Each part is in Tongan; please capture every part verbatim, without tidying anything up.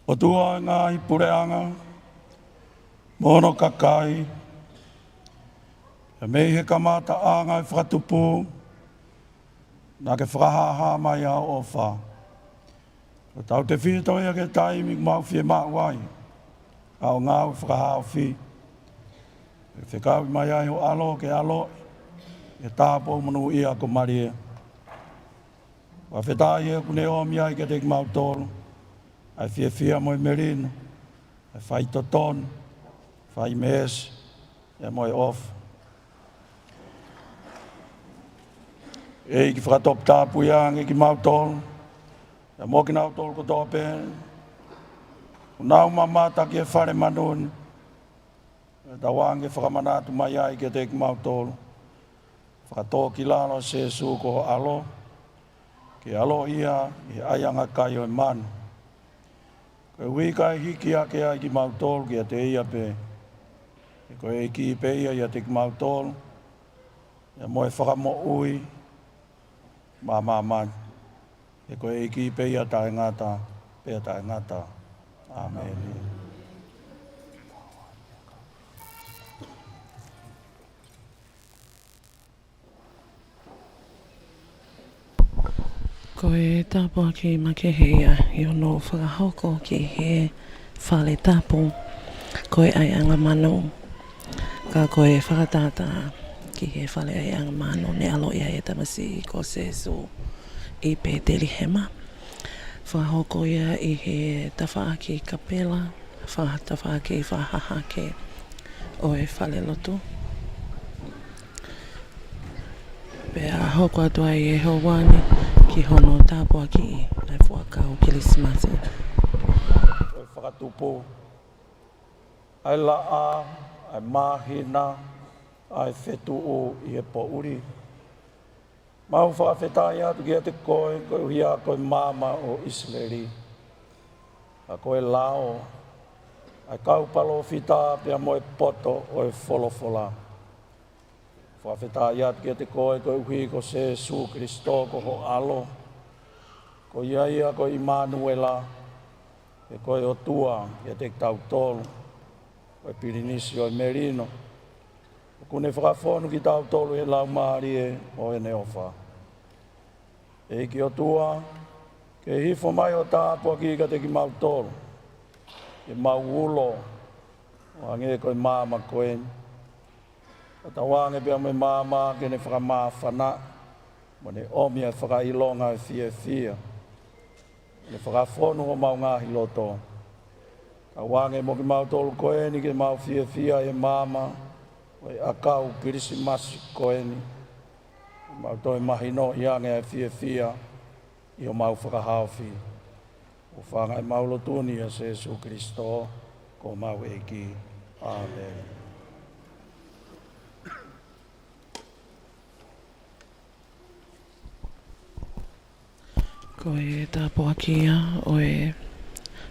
ʻOtua ʻo e ngaahi puleʻanga mo hono kakai, pea mei he kamataʻanga ʻo e fakatupu, naʻa ke fakahāhā mai ʻa hoʻo ʻofa. Ko ʻetau tefito ia ki he taimi ʻoku mau fiemaʻu ai ʻa hoʻo ngāue fakahaofi. Pea fekauʻi mai ai ho ʻAlo ke ʻaloʻi ʻi he tāupoʻou monūʻia ko Malia. Fakafetaʻi he ʻoku ne ʻomi ai kiate kimautolu ʻa e fiefia mo e melino, ʻa e faitotonu, faimeesi, pea mo e ʻofa. ʻEiki, fakatoputapuʻi ange kimautolu, pea mo kinautolu kotoa pē ʻoku nau mamata ki he fale manu ni. Pea tauange fakamanatu mai ai kiate kimautolu ʻa e fakatōkilalo ʻo Sēsū ko ho ʻAlo, ke ʻaloʻi ia ʻi he ʻaiʻanga kai ʻo e manu. Koeʻuhi kae hiki hake ai kimautolu kiate ia pē. He ko e ʻEiki pē ia ʻiate kimautolu, pea mo e Fakamoʻui mā māmani. He ko e ʻEiki pē ia taʻengata pea taʻengata. ʻĀmeni. Ko e tāpuaki makehe ia ʻi hono fakahoko ki he fale tapu ko e ʻaiʻanga manu. Ka ko e fakatātā ki he fale ʻaiʻanga manu ne ʻaloʻi ai e tamasiʻi ko Sēsū ʻi Pētelihema. Fakahoko ia ʻi he tafaʻaki kapela, fa-, tafaʻaki fakahahake ʻo e falelotu. Pea hoko atu ai ʻe he houa ni ki hono tāpuakiʻi ʻa e fuakau Kilisimasi. ʻO e fakatupu, ʻa e laʻā, ʻa e māhina, ʻa e fetuʻu ʻi he poʻuli. Mau fakafetaʻi atu kiate koe, koeʻuhi ko e maama ʻo ʻIsileli. ʻA ko e lao, ʻa e kau palōfita pea mo e poto ʻo e folofola. Fakafetaʻi atu kiate koe koeʻuhi ko Sēsū Kilisitō ko ho ʻAlo. Ko ia ia ko ʻImanuela, he ko e ʻOtua kiate kitautolu, ko e Pilinisi ʻo e Melino. ʻOku ne fakafonu kitautolu ʻi he Laumālie mo ʻene ʻofa. ʻEiki ʻOtua, ke hifo mai ho tāpuaki kiate kimautolu, ke mau ulo ʻo hangē ko e maama ko eni. Pea tauange pea mo e maama ke ne fakamāfanaʻi, mo ne ʻomi ʻa e fakaʻilonga ʻo e fiefia, ke ne fakafonu homau ngaahi loto. Tauange mo kimautolu ko eni ke mau fiefia ʻi he maama ʻo e ʻakau Kilisimasi ko eni. Mau toe mahinoʻi ange ʻa e fiefia ʻi homau fakahaofi. ʻOku hūfanga ʻemau lotu ni ʻia Sēsū Kilisitō ko homau ʻEiki. ʻĀmeni. Ko e tāpuaki ia ʻo e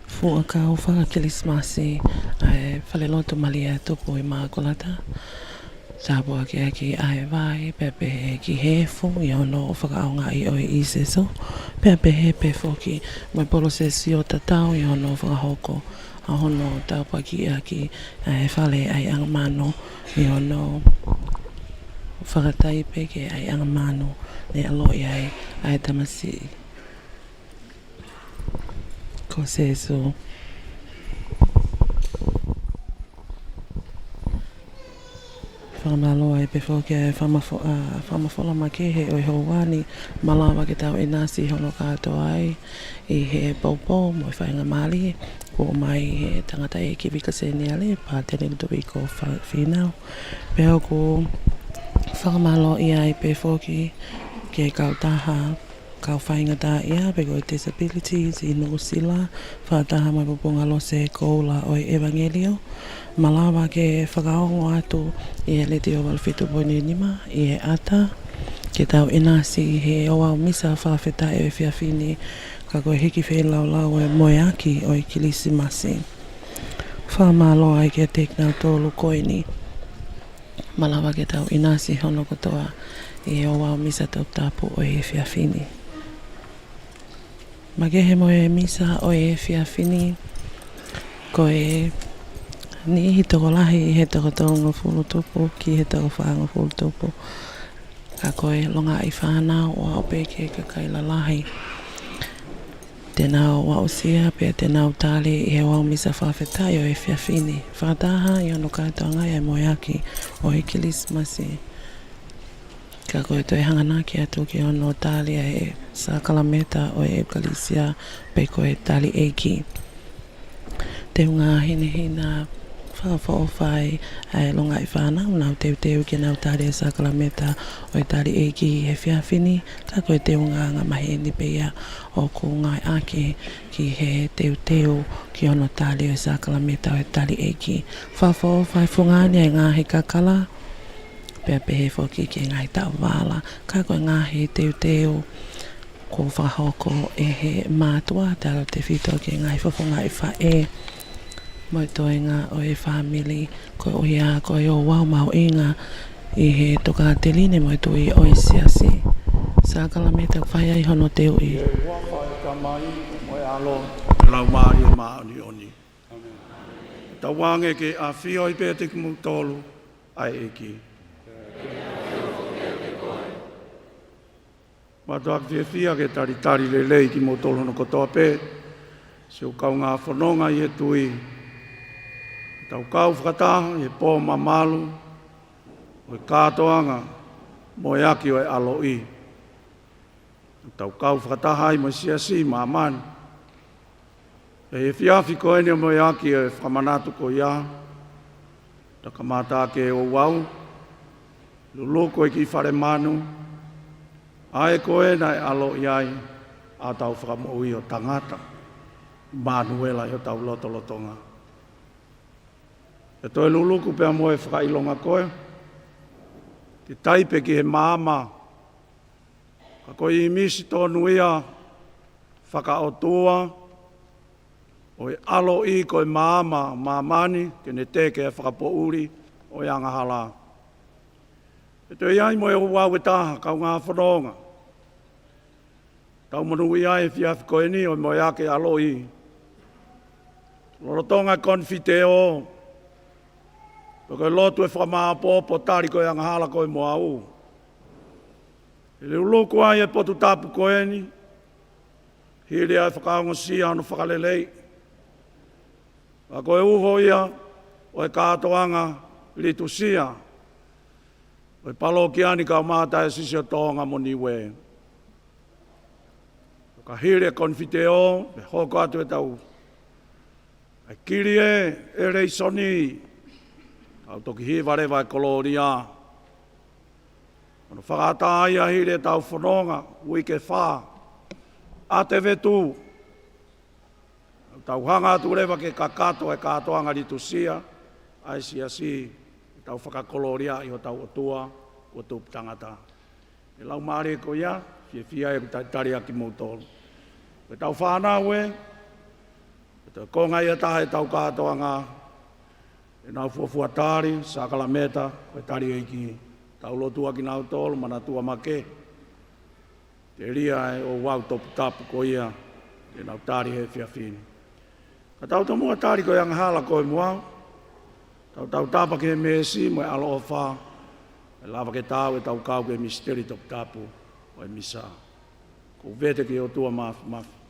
fuakau faka-Kilisimasi ʻa e Falelotu Malia Tupu ʻImakulata. Tāpuakiʻaki ʻa e vai, pea pehē ki he efu, ʻi hono fakaʻaongaʻi ʻo e ʻīseso, pea pehē pē foki mo e polosesio tatau ʻi hono fakahoko ʻa hono tāpuakiʻaki ʻa e fale ʻaiʻanga manu ʻi hono fakataipe ki he ʻaiʻanga manu ne ʻaloʻi ai ʻa e tamasiʻi ko Sēsū. Fakamālō ai pē foki ʻa e fakamafo-, ʻa, fakamafola makehe ʻo e houa ni, malava ke tau ʻinasi hono kātoa ai ʻi he poupou mo e faingamālie kuo ʻomai ʻe he tangataʻeiki Vika Seniale, Pātele Lutoviko Fa-, Fīnau. Pea ʻoku fakamālōʻia ai pē foki ki he kautaha kau faingataʻaʻia pe ko e Disabilities ʻi Nuʻusila, fakataha mo e Pupunga Lose Koula ʻo e ʻEvangelio. Malava ke fakaongo atu ʻi he Letiō valu fitu poini nima ʻi he ʻata, ke tau ʻinasi ʻi he ouau misa fakafetaʻi ʻo e efiafi ni, ka ko e hiki feilaulau ʻo e moeaki ʻo e Kilisimasi. Fakamālō ai kiate kinautolu ko eni. Malava ke tau ʻinasi hono kotoa ʻi he ouau misa toputapu ʻo e efiafi ni. Makehe mo e misa ʻo e efiafi ni, Ko e niʻihi tokolahi ʻi he toko tolungofulu tupu ki he toko fāngofulu tupu. Ka ko e longaʻi fānau ʻo aʻu pē ki he kakai lalahi. Te nau aʻusia pea te nau tali ʻi he ouau misa fakafetaʻi ʻo e efiafi ni. Fakataha ʻi hono kātoangaʻi ʻa e moeaki ʻo e Kilisimasi. Ka ko e toe hanganaki atu ki hono tali ʻa e sākalameta ʻo e ʻEukalisia pe ko e tali ʻeiki. Teunga hinehina fakaʻofoʻofa ʻa e longaʻi fānau, nau teuteu ke nau tali ʻa e sākalameta ʻo e tali ʻeiki he efiafi ni, ka ko e teunga angamaheni pē ia ʻoku ngāueʻaki ki he teuteu ki hono tali ʻo e sākalameta ʻo e tali ʻeiki. Fakaʻofoʻofa ʻa e fungani ʻa e ngaahi kakala, pea pehē foki ki he ngaahi taʻovala, ka ko e ngaahi teuteu kuo fakahoko ʻe he mātuʻa, tautefito ki he ngaahi fofongaʻi faʻē mo e toenga ʻo e fāmili, koeʻuhi ko e ouau mahuʻinga ʻi he tokāteline mo e tui ʻo e siasi. Sākalameta ʻoku fai ai hono teuʻi. ʻI he huafa ʻo e Tamai mo e ʻAlo mo e Laumālie Māʻoniʻoni. Tauange ke ʻafioʻi pē ʻiate kimoutolu ʻa e ʻEiki. Mātuʻaki fiefia ke talitali lelei kimoutolu hono kotoa pē, siʻoku kaungā fononga ʻi he tui. Tau kau fakataha ʻi he pō mamalu ʻo e kātoanga moeaki ʻo e ʻaloʻi. Tau kau fakataha ai mo e siasi ʻi māmani. ʻI he efiafi ko eni ʻo e moeaki ʻo e fakamanatu ko ia, ta kamata ʻaki e ouau, luluku e kiʻi fale manu, ʻa ē ko ē naʻe ʻaloʻi ai ʻa hotau Fakamoʻui ʻo tangata, ʻImanuela ʻi hotau lotolotonga. ʻE toe luluku pea mo e fakaʻilonga ko ē, ke taipe ki he maama, ka ko e ʻīmisi tonu ia fakaʻotua ʻo e ʻaloʻi ko e maama ʻo māmani, ke ne teke ʻa e fakapoʻuli ʻo e angahala. ʻE toe ʻi ai mo e ouau ʻe taha, kaungā fononga, tau monūʻia ai he efiafi ko eni ʻo e moeaki ʻaloʻi. Lolotonga e konifiteo, pe ko e lotu ʻo e fakamāʻopoʻopo tali ko e angahala koe mo au. ʻE luluku ai e potu tapu ko eni, hili ʻa e fakaongosia hono fakaleleiʻi. Ka ko e uho ia ʻo e kātoanga litusia ʻo e palokia ni kae ʻumaʻā Taiosisi ʻo Tonga mo Niue. Ka hili e konifiteo, ʻe hoko atu ʻetau ʻa e Kilie ʻEleisoni, tau toki hiva leva e kolōlia. Hono fakaʻatā ia hili ʻetau fononga uike fā, ʻa e vetu. Tau hanga atu leva ke kakato e kātoanga litusia ʻa e siasi, tau fakakolōliaʻi hotau ʻOtua kuo tupu tangata. ʻE Laumālie ko ia, fiefia ʻeku talitali ʻa kimoutolu. Ko ʻetau fānau ē, ko e konga ia ʻe taha ʻetau kātoanga, ʻenau fuofua tali sākalameta ko e tali ʻeiki. Tau lotua kinautolu, manatua makehe, telia e ouau toputapu ko ia ʻenau tali he efiafi ni. Ka tau tomuʻa tali ko e angahala koe mo au. Tau tautapa ki he meesi mo e ʻaloʻofa, ʻe lava ke taau ʻetau kau ki he misiteli toputapu ʻo e misa. Ko e vete ki he ʻOtua Māfimafi.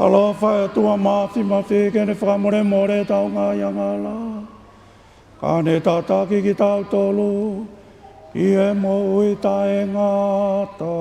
ʻAlofa ʻa e ʻOtua Māfimafi ke ne fakamolemole ʻetau ngaahi angahala, ka ne tataki kitautolu ki he moʻui taʻengata.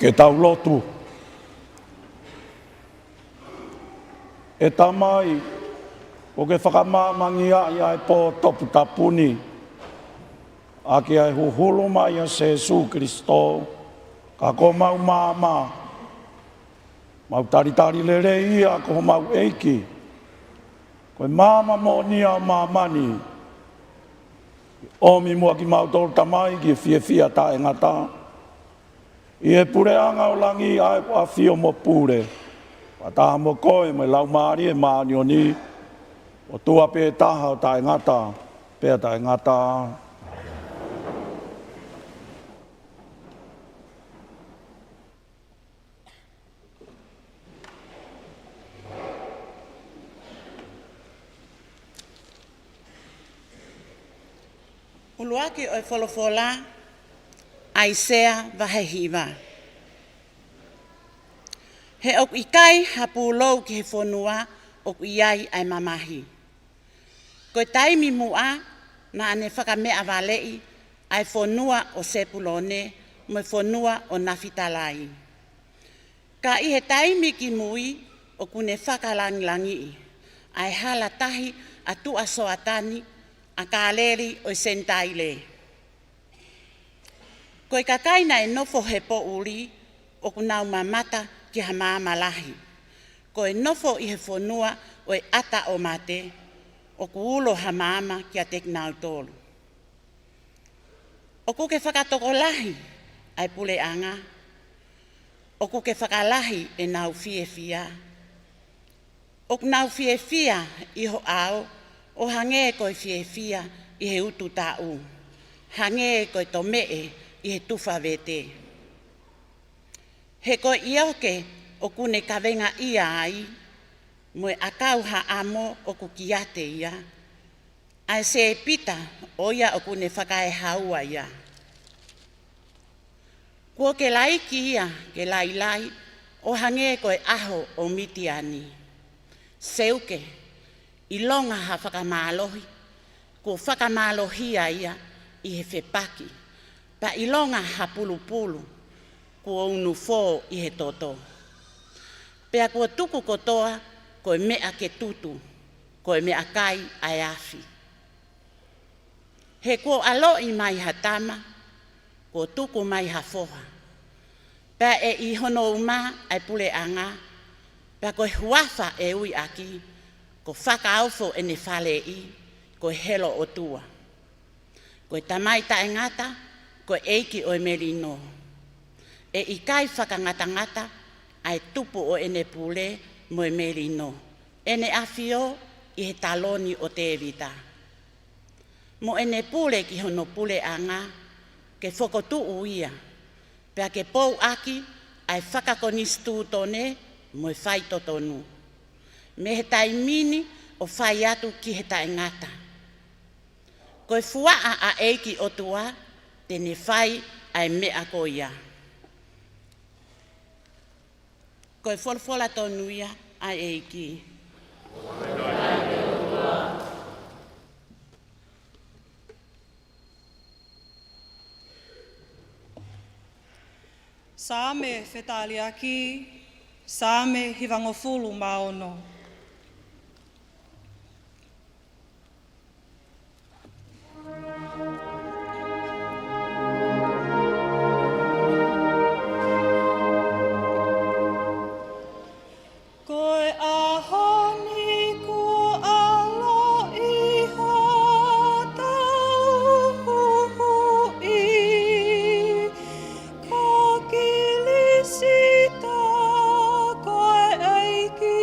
Ke tau lotu. ʻE Tamai, ʻoku ke fakamāmani ʻa e pō toputapu ni, ʻaki ʻa e huhulu mai ʻa Sēsū Kilisitō, ka ko homau maama, mau talitali lelei ia ko homau ʻEiki, ko e maama moʻoni ʻo māmani, ʻomi muʻa kimautolu Tamai ki he fiefia taʻengata. ʻI he puleʻanga ʻo langi ʻa ʻeku ʻAfio mo Pule, fakataha mo koe mo e Laumālie Māʻoniʻoni, ʻOtua pē taha ʻo taʻengata pea taʻengata. ʻUluaki ʻo e folofola, ʻAisea vahe hiva. He ʻoku ʻikai ha pūlou ki he fonua ʻoku ʻi ai ʻa e mamahi. Ko e taimi muʻa naʻa ne fakameʻavaleʻi ʻa e fonua ʻo Sepulone mo e fonua ʻo Nafitalai. Ka ʻi he taimi kimui ʻoku ne fakalangilangiʻi ʻa e hala tahi ʻa Tuʻa Soatani, ʻa Kaleli ʻo e Senitaile. Ko e kakai naʻe nofo he poʻuli ʻoku nau mamata ki ha maama lahi. Ko e nofo ʻi he fonua ʻo e ʻata ʻo mate ʻoku ulo ha maama kiate kinautolu. ʻOku ke fakatokolahi ʻa e puleʻanga. ʻOku ke fakalahi ʻenau fiefia. ʻOku nau fiefia ʻi ho ʻao ʻo hangē ko e fiefia ʻi he utu taʻu, hangē ko e tomeʻe ʻi he tufa vete. He ko e ʻioke ʻoku ne kavengaʻia ai, mo e ʻakau haʻamo ʻoku kiate ia, ʻa e sēpita ʻo ia ʻoku ne fakaehaua ia. Kuo ke laiki ia ke lailai ʻo hangē ko e ʻaho ʻo Mitiani. Seuke, ʻilonga ha fakamālohi, kuo fakamālohia ia ʻi he fepaki, pea ʻilonga ha pulupulu, kuo unu fō ʻi he toto. Pea kuo tuku kotoa ko e meʻa ke tutu, ko e meʻakai ʻa e afi. He kuo ʻaloʻi mai ha tama, kuo tuku mai ha foha. Pea ʻe ʻi hono uma ʻa e puleʻanga, pea ko e huafa ʻe ui ʻaki, ko Fakaofo ʻene faleʻi, ko e Helo ʻOtua. Ko e Tamai Taʻengata, ko e ʻEiki ʻo e Melino. ʻE ʻikai fakangatangata ʻa e tupu ʻo ʻene pule mo e melino, ʻEne ʻAfio ʻi he taloni ʻo Tēvita. Mo ʻene pule ki hono puleʻanga, ke fokotuʻu ia, pea ke pou ʻaki ʻa e fakakonisitūtone mo e faitotonu, mei he taimi ni ʻo fai atu ki he taʻengata. Ko e fuaʻa ʻa e ʻEiki ʻOtua, te ne fai ʻa e meʻa ko ia. Ko e folofola tonu ia ʻa e ʻEiki. Saame Fetaliaki, Saame hivangofulu mā ono. Ko e ʻaho ni kuo ʻaloʻi hotau Huhuʻi, ko Kilisita ko e ʻEiki.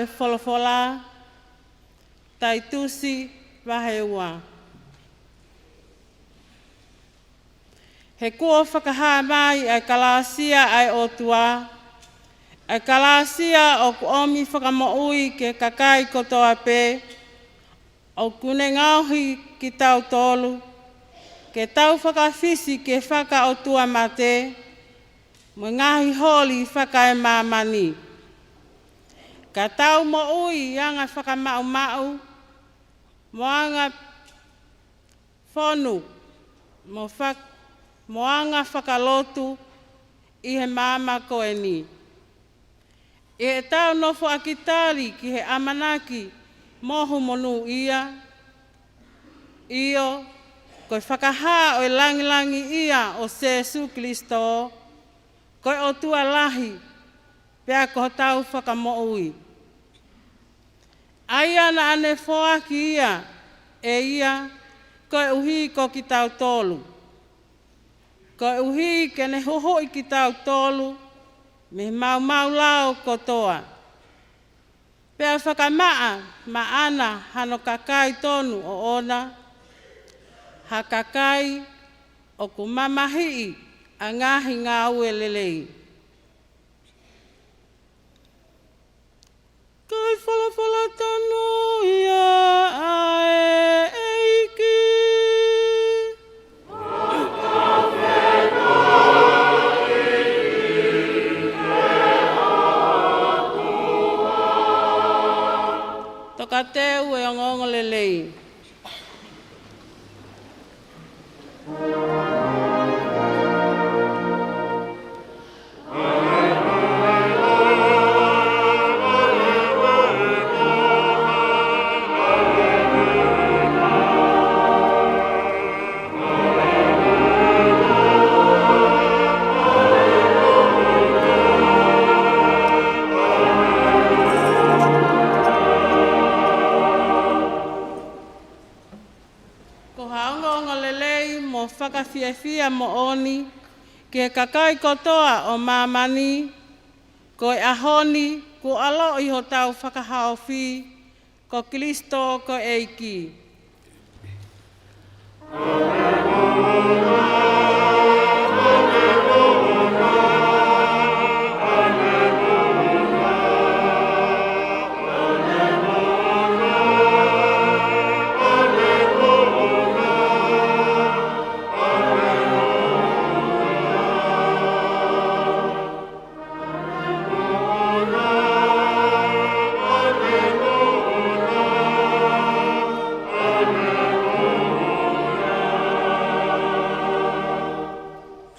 e folofola, Taitusi vahe ua. He kuo fakahā mai ʻa e kalāsia ʻa e ʻOtua, ʻa e kalāsia ʻoku ʻomi fakamoʻui ki he kakai kotoa pē, ʻoku ne ngaohi kitautolu ke tau fakafisi ki he fakaʻotuamate mo e ngaahi holi fakaemāmani, ka tau moʻui anga fakamaʻumaʻu mo anga fonu mo fak-, mo anga fakalotu ʻi he maama ko eni, ʻi heʻetau nofoʻaki tali ki he ʻamanaki mohu monūʻia, ʻio, ko e fakahā ʻo e langilangiʻia ʻo Sēsū Kilisitō, ko e ʻOtua lahi, pea ko hotau Fakamoʻui. ʻA ia naʻa ne foaki ia ʻe ia koeʻuhi ko kitautolu, koeʻuhi ke ne huhuʻi kitautolu mei he maumau lao kotoa, pea fakamaʻa maʻana hano kakai tonu ʻoʻona, ha kakai ʻoku mamahiʻi ʻa e ngaahi ngāue lelei. Ko e folofola tonu ia ʻa e ʻEiki. Tokateu e ongoongolelei. Ko ha ongoongolelei mo fakafiefia moʻoni ki he kakai kotoa ʻo māmani, ko e ʻaho ni kuo ʻaloʻi hotau Fakahaofi, ko Kilisitō ko e ʻEiki.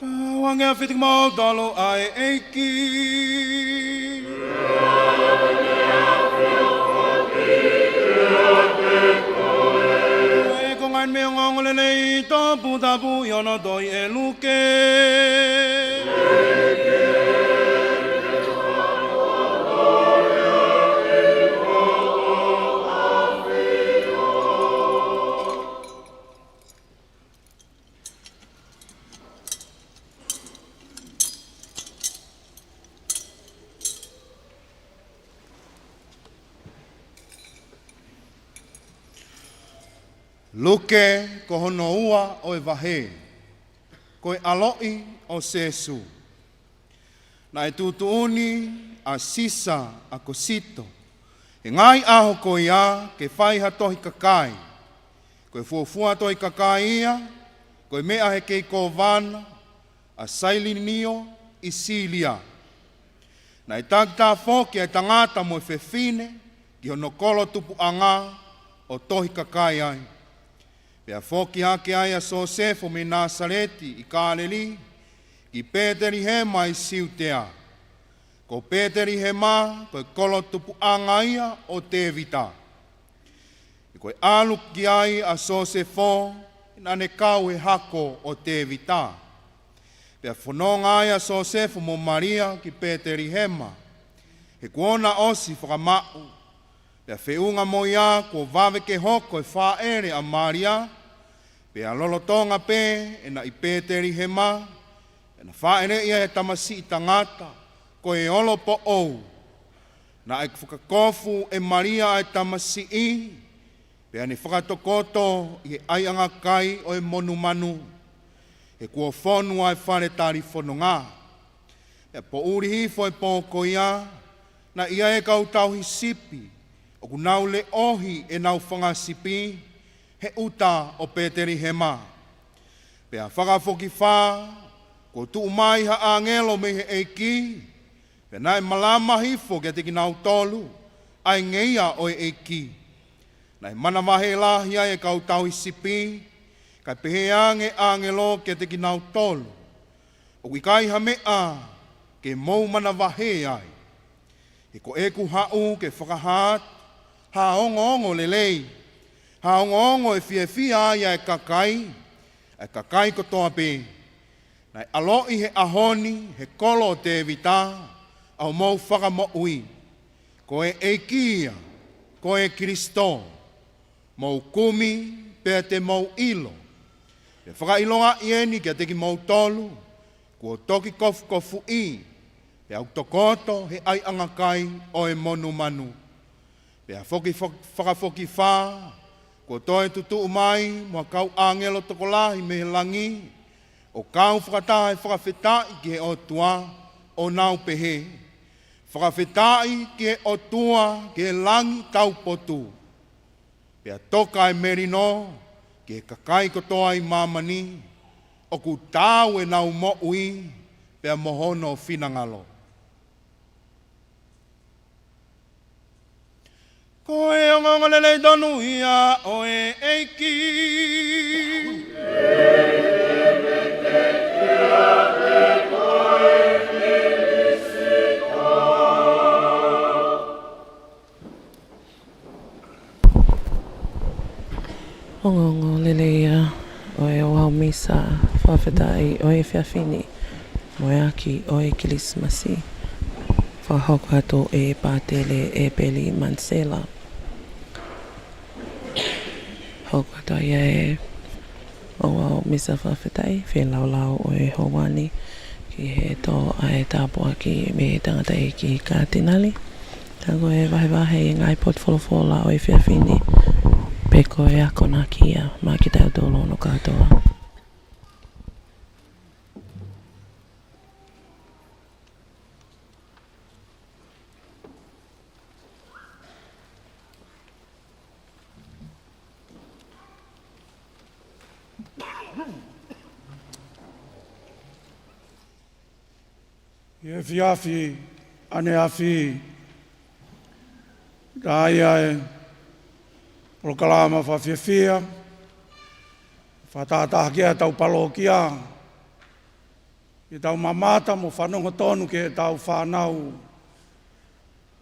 Tau ange ʻa e fiti kimoutolu ʻa e ʻEiki. Ko e konga eni mei he ongoongolelei toputapu ʻi hono tohi ʻe Luke. Luke, ko hono ua ʻo e vahe. Ko e ʻaloʻi ʻo Sēsū. Naʻe tuʻutuʻuni ʻa Sisa ʻAkosito he ngaahi ʻaho ko ia ke fai ha tohi kakai. Ko e fuofua tohi kakai ia, ko e meʻa he kei kōvana ʻa Sailinio ʻi Silia. Naʻe takitaha foki ʻa e tangata mo e fefine ki hono kolo tupuʻanga ʻo tohi kakai ai. Pea foki hake ai ʻa Sosefo mei Nasaleti ʻi Kāleli, ki Pētelihema ʻi Siutea. Ko Pētelihema, ko e kolo tupuʻanga ia ʻo Tēvita. He ko e ʻalu ki ai ʻa Sosefo, naʻa ne kau he hako ʻo Tēvita. Pea fononga ai ʻa Sosefo mo Malia ki Pētelihema, he kuo na ʻosi fakamaʻu. Pea feʻunga mo ia kuo vave ke hoko e fāʻele ʻa Malia, pea lolotonga pē ʻena ʻi Pētelihema, ʻena fāʻeleʻi ʻa e tamasiʻi tangata, ko e olopoʻou. Naʻe fakakofu ʻe Malia ʻa e tamasiʻi, pea ne fakatokoto ʻi he ʻaiʻanga kai ʻo e monumanu, he kuo fonu ʻa e fale talifononga. Pea poʻuli hifo e pō ko ia, naʻe ʻi ai e kau tauhi sipi, ʻoku nau leʻohi ʻenau fanga sipi, he ʻuta ʻo Petelihema. Pea fakafokifā, kuo tuʻu mai ha ʻāngelo mei he ʻEiki, pea naʻe malama hifo kiate kinautolu ʻa e ngeia ʻo e ʻEiki. Naʻe manavahē lahi ai e kau tauhi sipi, kae pehē ange ʻāngelo kiate kinautolu, ʻOku ʻikai ha meʻa ke mou manavahē ai. He ko ʻeku haʻu ke fakahā atu ha ongoongo lelei, ha ongoongo ʻe fiefia ai ʻa e kakai, ʻa e kakai kotoa pē. Naʻe ʻaloʻi he ʻaho ni, he kolo ʻo Tēvita, ʻa hoʻomou fakamoʻui. Ko e ʻEiki ia, ko e Kilisitō. Mou kumi, pea te mou ʻilo. Pea fakaʻilongaʻi eni kiate kimoutolu, kuo toki kofukofuʻi, pea ʻoku tokoto he ʻaiʻanga kai ʻo e monumanu. Pea foki fo-, fakafokifā, kuo toe tutuʻu mai mo ha kau ʻāngelo tokolahi mei he langi, ʻo kau fakataha he fakafetaʻi ki he ʻOtua, ʻo nau pehē, Fakafetaʻi ki he ʻOtua, ki he langi taupotu. Pea toka e melino ki he kakai kotoa ʻi māmani, ʻoku taau ʻenau moʻui pea mo hono finangalo. Ko e ongoongo lelei tonu ia ʻo e ʻEiki. Ongoongo lelei ia ʻo e ouau misa fakafetaʻi ʻo e efiafi ni mo e ʻaho ʻo e Kilisimasi. Fakahoko atu ʻe Pātele ʻEpeli Manisela. Hoko atu ai ʻa e ouau misa fakafetaʻi, feilaulau ʻo e houa ni ki he tō ʻa e tāpuaki mei he tangataʻeiki Katinali. Ka ko e vahevahe ʻi he ngaahi potu folofola ʻo e efiafi ni, pe ko e akonaki ia maʻa kitautolu hono kātoa. ʻI he efiafi ʻaneafi, ʻa ia ʻa e polokalama fakafiefia, fakatahataha ki ai ʻetau palōkia, ke tau mamata mo fanongo tonu ki heʻetau fānau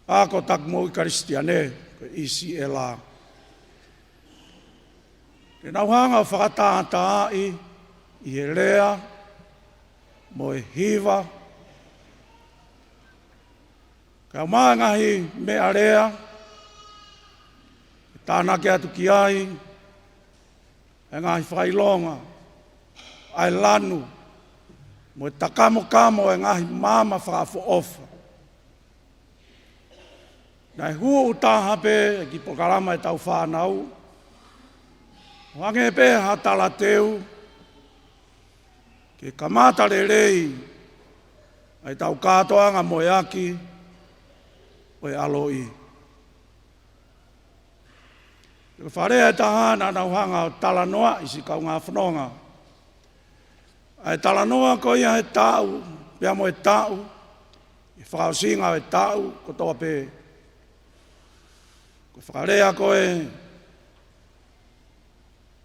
ako taki moʻui Kalisitiane, ko e ʻIsiʻela. Ke nau hanga ʻo fakatātaaʻi ʻi he lea mo e hiva, kae ʻumaʻā e ngaahi meʻalea, ke tānaki atu ki ai ʻa e ngaahi fakaʻilonga ʻa e lanu, mo e takamokamo ʻa e ngaahi maama fakaʻofoʻofa. Naʻe hū ʻo taha pē ʻa e kiʻi polokalama ʻetau fānau, ʻo hangē pē ha talateu, ke kamata lelei ʻa ʻetau kātoanga mo e ʻaki ʻo e ʻaloʻi. Ko e fakalea ʻe taha naʻa nau hanga ʻo talanoaʻi siʻi kaungā fononga. ʻA e talanoa ko ia he taʻu, pea mo e taʻu, ʻi he fakaʻosinga ʻo e taʻu kotoa pē. Ko e fakalea ko ē,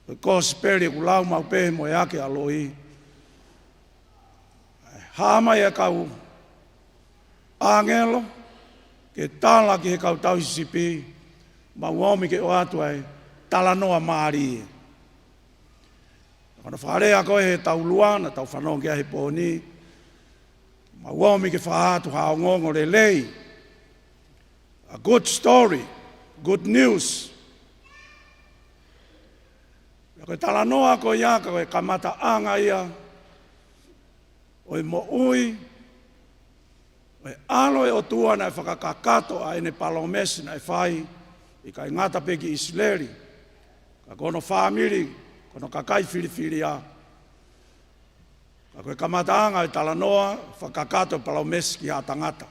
ko e kosipeli ʻoku lau maʻu pē mo e ʻaki ʻaloʻi. Hā mai ʻa e kau ʻāngelo ke tala ki he kau tauhi sipi, mau omi ke ʻoatu ʻa e talanoa mālie. Ko hono fakalea ko ē he taulua naʻa tau fanongo ki ai he pō ni, mau omi ke fakahā atu ha ongoongo lelei. A good story, good news. Pea ko e talanoa ko ia, ka ko e kamataʻanga ia ʻo e moʻui ʻo e ʻAlo ʻo e ʻOtua naʻe fakakakato ʻa ʻene palōmesi naʻe fai, ʻikai ngata pē ki ʻIsileli, ka ko hono fāmili, ko hono kakai filifilia, ka ko e kamataʻanga ʻo e talanoa, fakakakato e palōmesi ki ha tangata.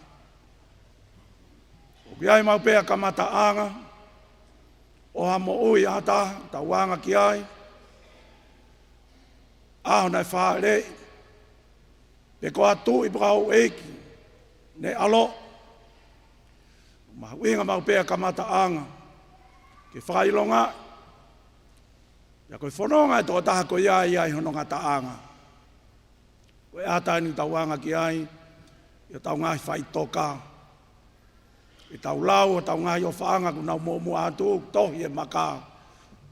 ʻOku ʻi ai maʻu pē ʻa e kamataʻanga ʻo ha moʻui ʻa ha taha, tau anga ki ai, ʻaho naʻe fāʻeleʻi, pe ko ha tuʻi pe ko ha houʻeiki ne ʻaloʻi. Mahuʻinga maʻu pē ʻa e kamataʻanga ke fakaʻilonga, ʻa ia ko e fononga ʻa e tokotaha ko ia ʻi ai hono ngataʻanga. Ko e ʻata eni ʻoku tau anga ki ai ʻi hotau ngaahi faʻitoka, ʻi heʻetau lau hotau ngaahi ʻofaʻanga kuo nau muʻomuʻa atu, tohi e maka,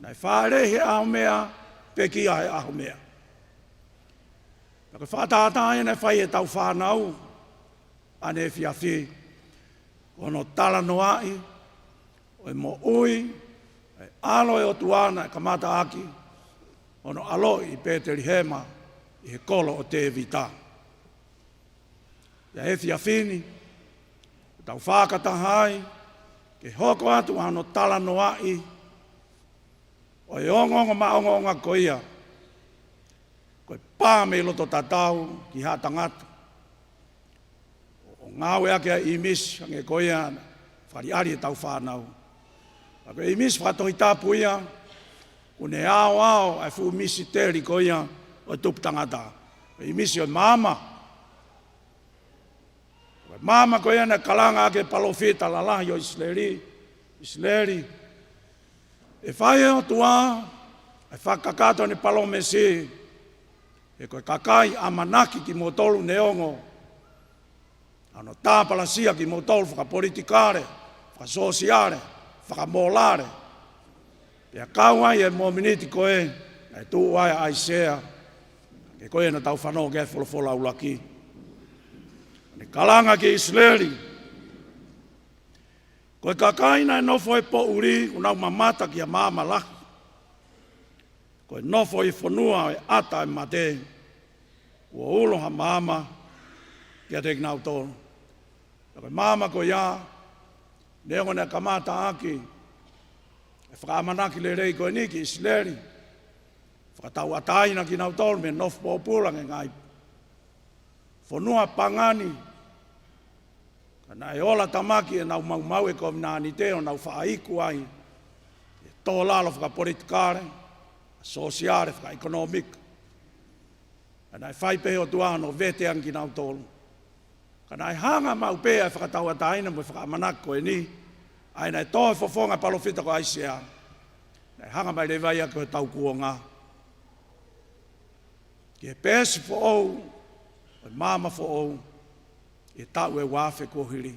naʻe fāʻeleʻi he ʻaho meʻa, pekia he ʻaho meʻa. Pea ko e fakatātā ia naʻe fai ʻe heʻetau fānau ʻaneefiafi, ko hono talanoaʻi ʻo e moʻui ʻa e ʻAlo ʻo e ʻOtua naʻe kamata ʻaki hono ʻaloʻi ʻi Pētelihema ʻi he kolo ʻo Tēvita. Pea he efiafi ni, tau fakataha ai ke hoko atu ʻa hono talanoaʻi ʻo e ongoongo maʻongoʻonga ko ia, ko e pā mei loto tatau ki ha tangata, ʻo ngāueʻaki ʻa e ʻīmisi, hangē ko ia naʻe fakaʻaliʻali ʻe heʻetau fānau. Ka ko e ʻīmisi fakatohitapu ia, ʻoku ne aoao ʻa e fuʻu misiteli ko ia ʻo e tupu tangata. Ko e ʻīmisi ʻo e maama. Ko e maama ko ia naʻe kalanga ʻaki ʻe he palōfita lalahi ʻo ʻIsileli, ʻIsileli, ʻe fai ʻe he ʻOtua ʻa e fakakakato ʻene palōmesi, he ko e kakai ʻamanaki kimoutolu neongo ʻa hono tāpalasia kimoutolu fakapolitikale, fakasōsiale, fakamōlale. Pea kau ai e mōmeniti ko ē naʻe tuʻu ai ʻa ʻAisea, ke ko ē naʻa tau fanongo ki ai he folofola ʻuluaki. Ne kalanga ki ʻIsileli, ko e kakai naʻe nofo he poʻuli, ʻoku nau mamata ki ha maama lahi, ko e nofo ʻi he fonua ʻo e ʻata ʻo e mate, kuo ulo ha maama kiate kinautolu. Pea ko e maama ko ia, neongo naʻe kamata ʻaki e fakaʻamanaki lelei ko eni ki ʻIsileli, fakatauʻatāina kinautolu mei he nofo pōpula ki he ngaahi fonua pagani, ka naʻe ola tamaki ʻenau maumau ʻe he kovinānite ʻo nau faʻa iku ai ʻi he tō lalo fakapolitikale, sōsiale, fakaʻekonōmika. Ka naʻe fai pē ʻe he ʻOtua hono vete ange kinautolu. Ka naʻe hanga maʻu pē ʻa e fakatauʻatāina mo e fakaʻamanaki ko eni, ʻa ia naʻe tō he fofonga ʻo e palōfita ko ʻAisea, naʻe hanga mai leva ia ki hotau kuonga, ki he peesi foʻou ʻo e maama foʻou ʻi he taʻu ʻe ua afe kuo hili.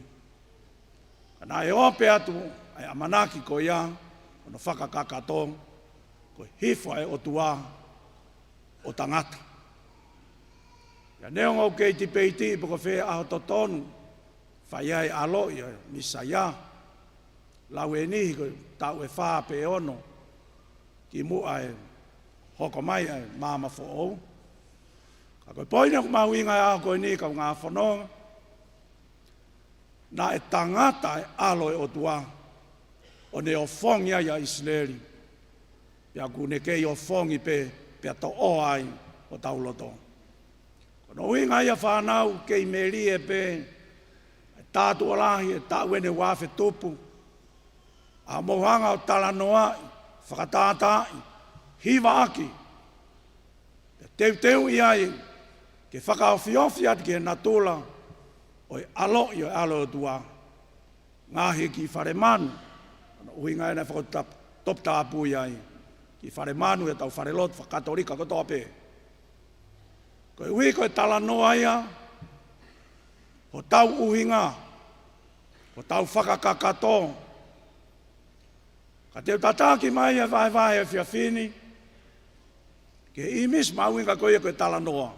Ka naʻe ope atu ʻa e ʻamanaki ko ia, hono fakakakato, ko e hifo ʻa e ʻOtua ʻo tangata. Pea neongo ʻoku kei tipeitiʻi pe ko fē ʻaho totonu fai ai e ʻaloʻi ʻo e Mīsaia, lau ʻe niʻihi ko e taʻu ʻe fā pe ʻe ono kimuʻa he hoko mai ʻa e maama foʻou. Ka ko e poini ʻoku mahuʻinga he ʻaho ko eni, kaungā fononga, naʻe tangata e ʻAlo ʻo e ʻOtua ʻo ne ofongi ai ʻa ʻIsileli, pea ʻoku ne kei ofongi pē, pea toʻo ai hotau loto. Ko hono ʻuhinga ia, fānau, kei melie pē ʻa e tātuʻa lahi he taʻu ʻeni ʻe ua afe tupu, ʻa hoʻomou hanga ʻo talanoaʻi, fakatātaaʻi, hivaʻaki, pea teuteuʻi ai ke fakaofiofi atu ki he natula ʻo e ʻaloʻi ʻo e ʻAlo ʻo e ʻOtua. Ngaahi kiʻi fale manu, ko hono ʻuhinga ʻeni naʻe fakatop-, toputapu ai, kiʻi fale manu ʻi heʻetau falelotu faka-Katolika kotoa pē. Koeʻuhi ko e talanoa ia hotau ʻuhinga, hotau fakakakato. Ka te u tataki mai e vahevahe ʻo e efiafi ni ki he ʻīmisi mahuʻinga ko ia ko e talanoa.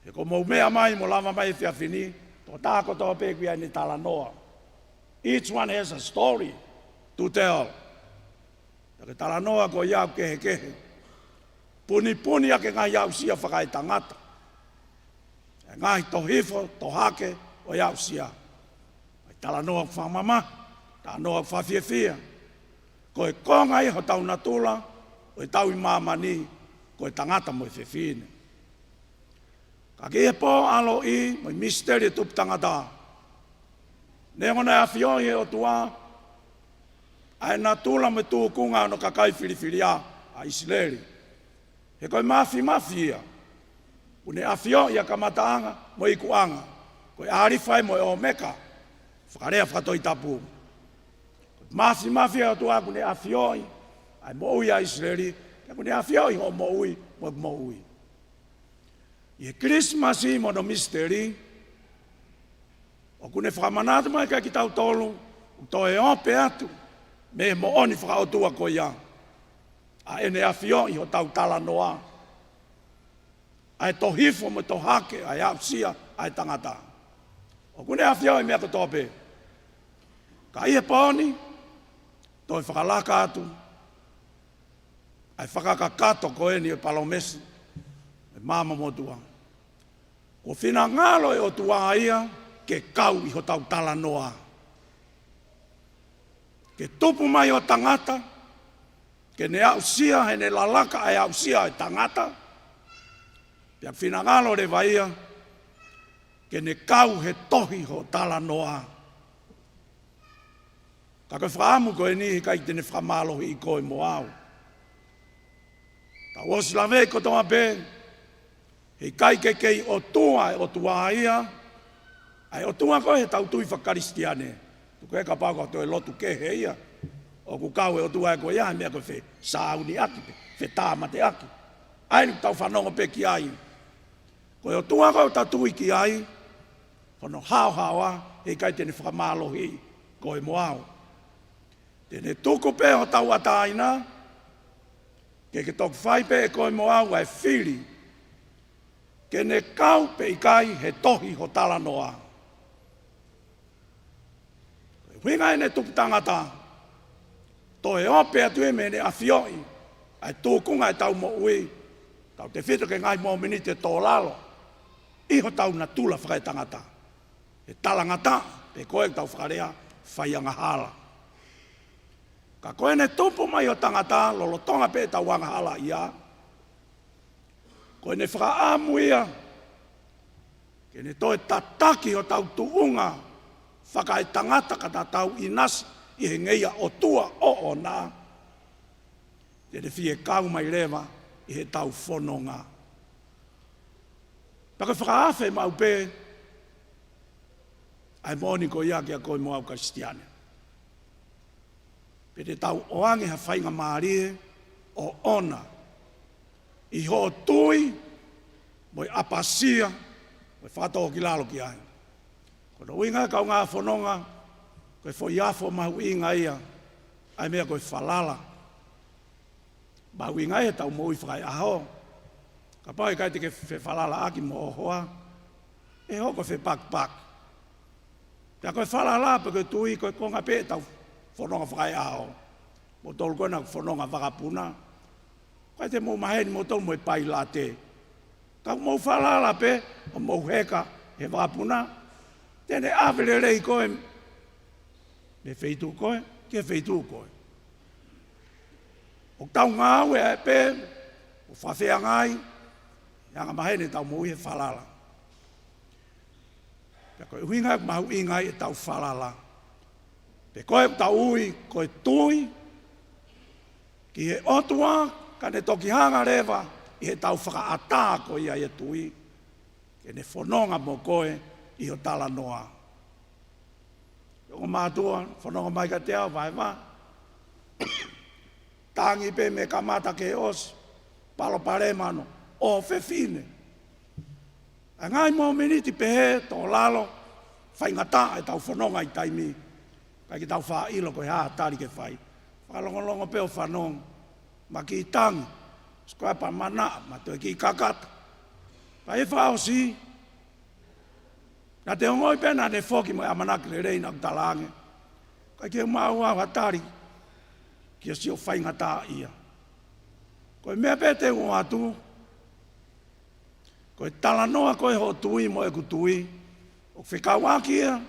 He ko hoʻomou meʻa mai mo lava mai he efiafi ni, tokotaha kotoa pē ʻoku ʻi ai ʻene talanoa. Each one has a story to tell. Pea ko e talanoa ko ia ʻoku kehekehe, punipuni ʻaki e ngaahi aʻusia fakaetangata, e ngaahi tō hifo, tō hake, ʻo e aʻusia. ʻA e talanoa ʻoku fakamamahi, talanoa ʻoku fakafiefia. Ko e konga ia hotau natula, ʻo e tau ʻi māmani, ko e tangata mo e fefine. Ka ki he pō ʻaloʻi, mo e misiteli e tupu tangata. Neongo naʻe ʻafioʻi ʻe he ʻOtua, ʻa e natula mo e tūkunga ʻo hono kakai filifilia ʻa ʻIsileli. He ko e māfimafi ia. Kuo ne ʻafioʻi ʻa e kamataʻanga mo e ikuʻanga. Ko e ʻĀlifa ia mo e ʻŌmeka. Fakalea fakatoʻitapu. Ko e māfimafi ia ʻa e ʻOtua kuo ne ʻafioʻi ʻa e moʻui ʻa ʻIsileli. Pea kuo ne ʻafioʻi hoʻo moʻui mo ʻeku moʻui. ʻI he Kilisimasi mo hono misiteli, ʻoku ne fakamanatu mai kia kitautolu, ʻoku toe ope atu, mei he moʻoni fakaʻotua ko ia. ʻA ʻene ʻafioʻi hotau talanoa. ʻA e tō hifo mo e tō hake, ʻa e aʻusia, ʻa e tangata. ʻOku ne ʻafioʻi meʻa kotoa pē. Ka ʻi he pō ni, toe fakalaka atu. ʻA e fakakakato ko eni ʻo e palōmesi, ʻe māmā motuʻa. Kuo finangalo e ʻOtua ia ke kau ʻi hotau talanoa. Ke tupu mai ʻo tangata, ke ne aʻusia, heʻene lalaka ʻa e aʻusia ʻa e tangata. Pea finangalo leva ia, ke ne kau he tohi ho talanoa. Ka ko e fakaʻamu ko eni heʻikai te ne fakamālohiʻi koe mo au. Tau ʻosi laveʻi kotoa pē, heʻikai ke kei ʻOtua e ʻOtua ia, ʻa e ʻOtua ko ē he tau tui fakakalisitiane. Tuku ē kapau ko e toe lotu kehe ia. ʻOku kau e ʻOtua ko ia, he meʻa ko e fesāuniʻaki pē, fetāmateʻaki. ʻA eni ʻoku tau fanongo pē ki ai. Ko e ʻOtua ko ē ʻoku tau tui ki ai, hono haohaoa, heʻikai te ne fakamālohiʻi koe mo au. Te ne tuku pē hotau ʻatāina, ke ke toki fai pē ʻe koe mo au ʻa e fili. Ke ne kau pe ʻikai he tohi ho talanoa. Ko e ʻuhinga ʻene tupu tangata, toe ope atu ia mei heʻene ʻafioʻi ʻa e tūkunga ʻetau moʻui, tautefito ki he ngaahi mōmeniti ʻe tō lalo ʻi hotau natula fakaetangata. He talangataʻa, pe ko e tau fakalea faiangahala. Ka ko ʻene tupu mai ʻo tangata, lolotonga pē ʻetau angahala ia, ko ʻene fakaʻamu ia ke ne toe tataki hotau tuʻunga fakaetangata ka ta tau ʻinasi ʻi he ngeia ʻOtua ʻoʻona, te ne fie kau mai leva ʻi heʻetau fononga. Pea ko e fakaafe maʻu pē ʻa e moʻoni ko ia kia koe mo au Kalisitiane. Pea te tau ʻoange ha faingamālie ʻoʻona ʻi hoʻo tui mo e ʻapasia mo e fakatōkilalo ki ai. Ko hono ʻuhinga ia kaungā fononga, ko e foʻi afo mahuʻinga ia ʻa e meʻa ko e falala. Mahuʻinga ia ʻetau moʻui fakaeʻaho. Kapau ʻe ʻikai te ke fefalalaʻaki mo ho hoa, ʻe hoko fepakipaki. Pea ko e falala pe ko e tui, ko e konga pē ʻetau fononga fakaeʻaho. Moutolu ko ena ʻoku fononga vakapuna, ʻikai te mou maheni moutolu mo e pailate. Ka ʻoku mou falala pē ʻo mou heka he vakapuna, te ne ʻave lelei koe mei he feituʻu ko ē ki he feituʻu ko ē. ʻOku tau ngāue ai pē ʻo fakafeangai, ʻe anga maheni ʻetau moʻui he falala. Pea ko e ʻuhinga ia ʻoku mahuʻinga ai ʻetau falala. Pe ko e ʻoku tau ui ko e tui ki he ʻOtua, ka ne toki hanga leva ʻi heʻetau fakaʻatā ko ia ʻi he tui, ke ne fononga mo koe ʻi ho talanoa. Ongo mātuʻa, fononga mai kiate au, vaevae. Tangi pē mei he kamata ki he ʻosi, palopalema ʻo e fefine. ʻA e ngaahi mōmeniti pehē, tō lalo, faingataʻa ʻetau fononga ʻi taimi. ʻIkai ke tau faʻa ʻilo ko e hā e tali ke fai. Fakalongolongo pē ʻo fanongo, ma kiʻi tangi, sikoa pea manaʻo, ma toe kiʻi kakata. Pea ʻi he fakaʻosi, naʻa te ongoʻi pē naʻa ne foki mo e ʻamanaki lelei naʻa ku talaange. ʻIkai ke maʻu au ha tali ki he siʻo faingataʻaʻia. Ko e meʻa pē te u ʻoatu, ko e talanoa ko ē hoʻo tui mo ʻeku tui, ʻOku fekauʻaki ia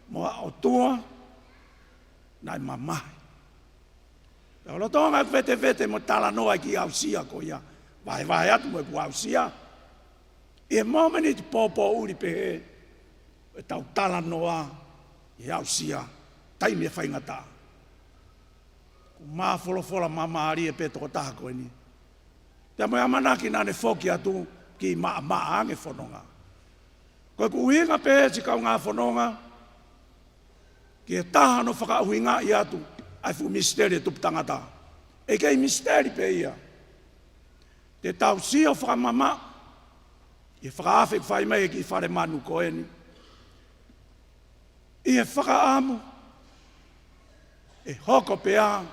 mo ha ʻOtua naʻe mamahi. Pea lolotonga ʻeku vetevete mo talanoa ki he aʻusia ko ia, vahevahe atu mo ʻeku aʻusia, ʻi he mōmeniti pōpōʻuli pehē ʻetau talanoa ʻi he aʻusia, taimi ʻe faingataʻa. ʻOku mafolofola māmālie pē tokotaha ko eni, pea mo e ʻamanaki naʻa ne foki atu ke maʻamaʻa ange fononga. Ko ʻeku ʻuhinga pē, siʻi kaungā fononga, ki he taha naʻa ne fakaʻuhingaʻi atu ʻa e fuʻu misiteli ʻo e tupu tangata. ʻIkai ke misiteli pē ia. Te tau sio fakamamaʻu ʻi he fakaafe ʻoku fai mai ʻe he kiʻi fale manu ko eni, ʻi he fakaʻamu ʻe hoko pē ʻa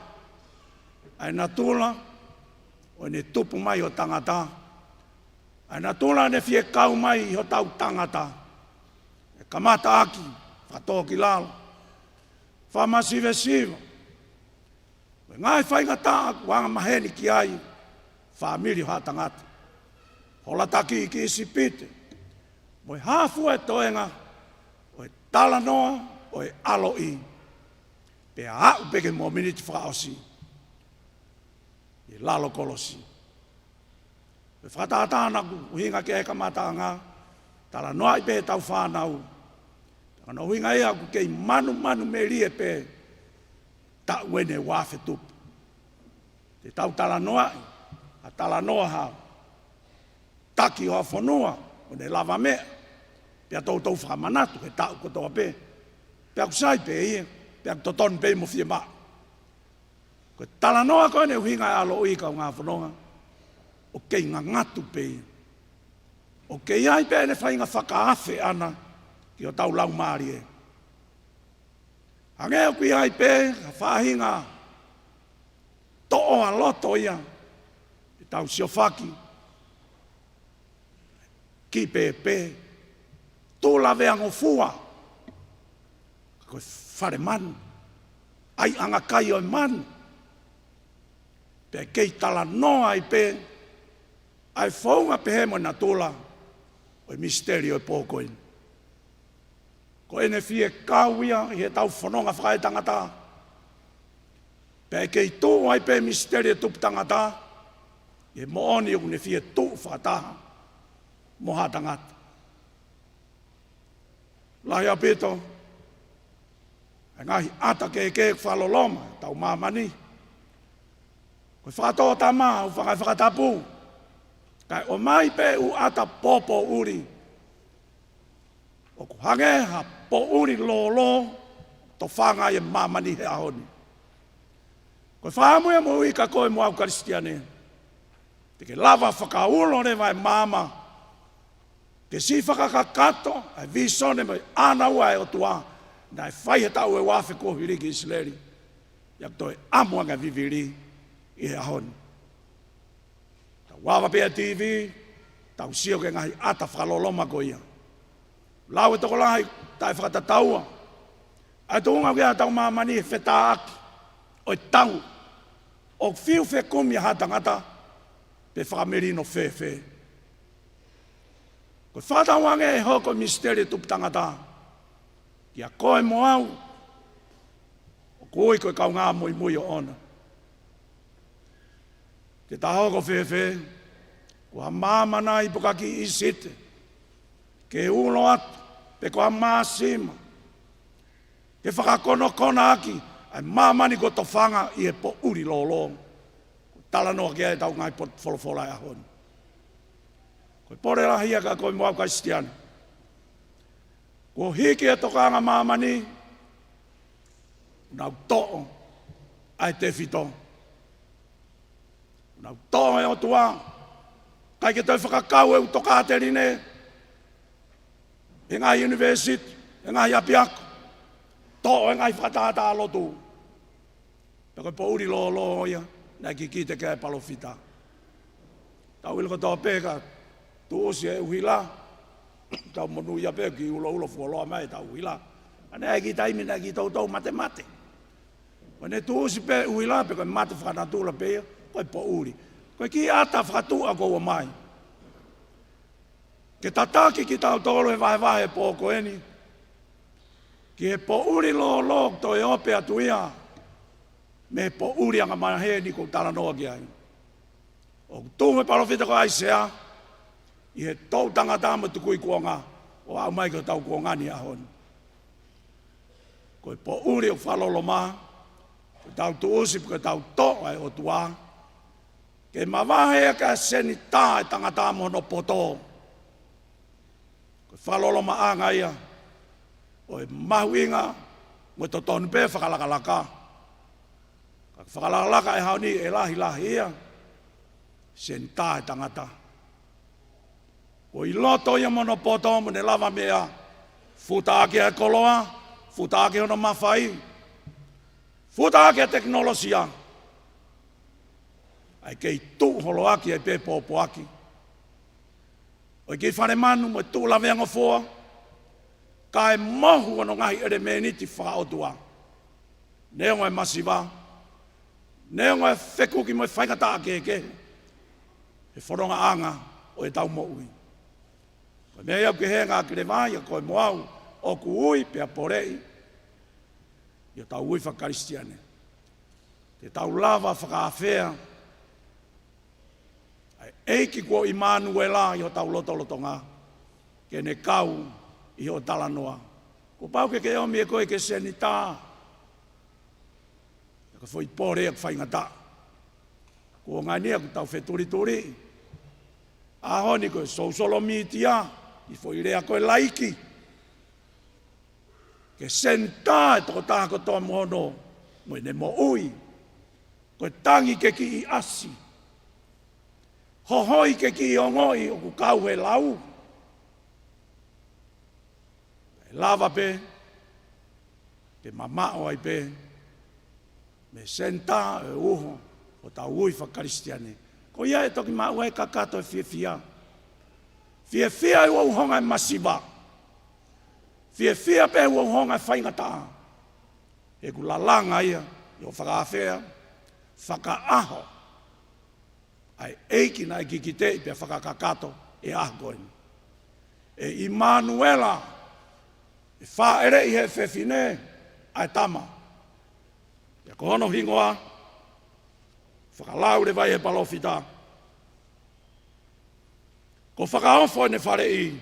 e natula ʻo ʻene tupu mai ʻo tangata, ʻa e natula ʻene fie kau mai ʻi hotau tangata, ʻe kamata ʻaki fakatōkilalo, fakamasivesiva, mo e ngaahi faingataʻa ʻoku angamaheni ki ai fāmili ʻo ha tangata. Hola taki ki ʻIsipite, mo e hā fua e toenga ʻo e talanoa ʻo e ʻaloʻi, pea aʻu pē ki he mōmeniti fakaʻosi ʻi lalo kolosi. Ko e fakatātā naʻa ku ʻuhinga ki ai he kamataʻanga, talanoaʻi pē ʻetau fānau. Ka ko hono ʻuhinga ia ʻoku kei manumanu melie pē taʻu eni ʻe ua afe tupu. Te tau talanoaʻi ha talanoa ha taki ʻo ha fonua ʻoku ne lavameʻa, pea toutou fakamanatu he taʻu kotoa pē. Pea ʻoku sai pē ia, pea ʻoku totonu pē mo fiemaʻu. Ko e talanoa ko eni ʻuhinga e ʻaloʻi, kaungā fononga, ʻoku kei ngangatu pē ia. ʻOku kei ʻi ai pē ʻene faʻahinga fakaafe ʻana ki hotau laumālie. Hangē ʻoku ʻi ai pē ha faʻahinga toʻo ʻa loto ia, ʻetau siofaki, kiʻi pēpē, tula veangofua, ko e fale manu, ʻai ʻangakai ʻo e manu. Pea kei talanoa ai pē ʻa e founga pehē mo e natula ʻo e misiteli ʻo e pō ko eni. Ko ʻene fie kau ia ʻi heʻetau fononga fakaetangata. Pea ʻe kei tuʻu ai pē misiteli ʻo e tupu tangata ʻi he moʻoni ʻoku ne fie tuʻu fakataha mo ha tangata. Lahi ʻaupito ʻa e ngaahi ʻata kehekehe ʻoku fakaloloma ʻetau māmani. Ko e fakatōtama, ʻoku fakaʻi fakatapu, kae ʻomai pē ʻū ʻata pōpōʻuli ʻoku hangē ha poʻuli lōlō ʻoku tofanga ai e māmani he ʻaho ni. Ko e fakaʻamu ia moʻui ka ko e moʻui Kalisitiane, te ke lava fakaulo leva e maama ke siʻi fakakakato ʻa e vīsone mo e ʻānaua ʻa e ʻOtua naʻe fai he taʻu ʻe ua afe kuo hili ki ʻIsileli, ʻa ia ʻoku toe ʻamu ange ʻa e vivili ʻi he ʻaho ni. Tau ava pē ʻa e TV, tau sio ki he ngaahi ʻata fakaloloma ko ia. Lau e tokolahi taʻe fakatataua ʻa e tuʻunga ʻoku ʻi ai ʻetau māmani he fetāʻaki ʻo e tau, ʻoku fiu fekumi ʻa ha tangata pe fakamelino fēfē. Ko e fakatauange ʻe hoko e misiteli ʻo e tupu tangata kia koe mo au, ʻoku ui ko e kaungā muimui ʻoʻona. Te ta hoko fēfē, ko ha maama nai pe ko ha kiʻi ʻīsite ke ulo atu, pe ko ha māsima ke fakakonakona ʻaki ʻa e māmani kuo tofanga ʻi he poʻuli lōlō ʻoku talanoa ki ai ʻetau ngaahi potu folofola he ʻaho ni. Ko e pole lahi ia kia koe mo au Kalisitiane. Kuo hiki e tokanga māmani, nau toʻo ʻa e tefito. Nau toʻo e ʻOtua, ʻikai ke toe fakakau e ʻū tokāteline he ngaahi ʻunivēsiti, he ngaahi ʻapiako, toʻo e ngaahi fakatātā lotu. Pea ko e poʻuli lōlō ia naʻe kikite ki ai e palōfita. Tau ʻilo kotoa pē ka tuʻusi e ʻuhila, tau monūʻia pē ki he uloulo fuoloa mai ʻetau ʻuhila. Ka naʻe ʻi ai e kiʻi taimi naʻe kiʻi toutou matemate. Ko ʻene tuʻusi pē ʻuhila pea ko e mate fakanatula pē ia, ko e poʻuli. Ko e kiʻi ʻata fakatuʻa kuo ʻomai ke tataki kitautolu he vahevahe pō ko eni, Ki he poʻuli lōlō ʻoku toe ope atu ia mei he poʻuli angamaheni ʻoku ou talanoa ki ai. ʻOku tuʻu he palōfita ko ʻAisea ʻi he toʻu tangata mo e tukui kuonga ʻo aʻu mai ki hotau kuonga ni he ʻaho ni. Ko e poʻuli ʻoku fakaloloma, ko ʻetau tuʻusi pe ko ʻetau toʻo ʻa e ʻOtua ke mavahe ʻaki ʻa e senitā ʻa e tangata mo hono poto. Ko e fakalolomaʻanga ia ʻo e mahuʻinga mo e totonu pē fakalakalaka. Ka ko e fakalakalaka he ʻaho ni ʻe lahilahi ia, senitā ʻa e tangata. Ko e loto ia mo hono poto mo ʻene lavameʻa, futa ʻaki ʻa e koloa, futa ʻaki hono mafai, futa ʻaki ʻa e tekinolosia, ʻa e kei tuʻu holo ʻaki ai pē pōpoaki ʻo e kiʻi fale manu mo e tuʻu laveangofua, kae mohu hono ngaahi ʻelemēniti fakaʻotua. Neongo e masiva, neongo e fekuki mo e faingataʻa kehekehe he fonongaʻanga ʻo ʻetau moʻui. Ko e meʻa ia ʻoku ke henga ʻaki leva ia koe mo au ʻoku ui pea poleʻi ʻi hotau ui fakakalisitiane. Te tau lava fakaafea ʻa e ʻEiki ko ʻImanuela ʻi hotau lotolotonga ke ne kau ʻi hoʻo talanoa. Kuo pau ke ke ʻomi ʻe koe ke senitā. Ka ko e foʻi pole ia ʻoku faingataʻa. Kuonga ni ʻoku tau fetulituliʻi. ʻAho ni ko e sōsiale mītia, ʻi he foʻi lea ko e laiki. Ke senitā e tokotaha kotoa mo hono, mo ʻene moʻui. Ko e tangi ke kiʻi ʻasi. Hohoi ke kiʻi ongoʻi ʻoku kau he lau. ʻE lava pē ke mamaʻo ai pē mei he senitā ʻo e uho ʻo hotau ui fakakalisitiane. Ko ia ʻe toki maʻu ai e kakato e fiefia. Fiefia ʻi he uhouhonga e masiva. Fiefia pē ʻi he uhouhonga e faingataʻa. He ʻoku lalanga ia ʻi hoʻo fakaafea, fakaʻaho ʻa e ʻEiki naʻe kikiteʻi pea fakakakato he ʻaho ko eni. ʻE ʻImanuela, ʻe fāʻeleʻi he fefine ʻa e tama. Pea ko hono hingoa, fakalau leva ʻe he palōfita, ko Fakaofo ʻene Faleʻi.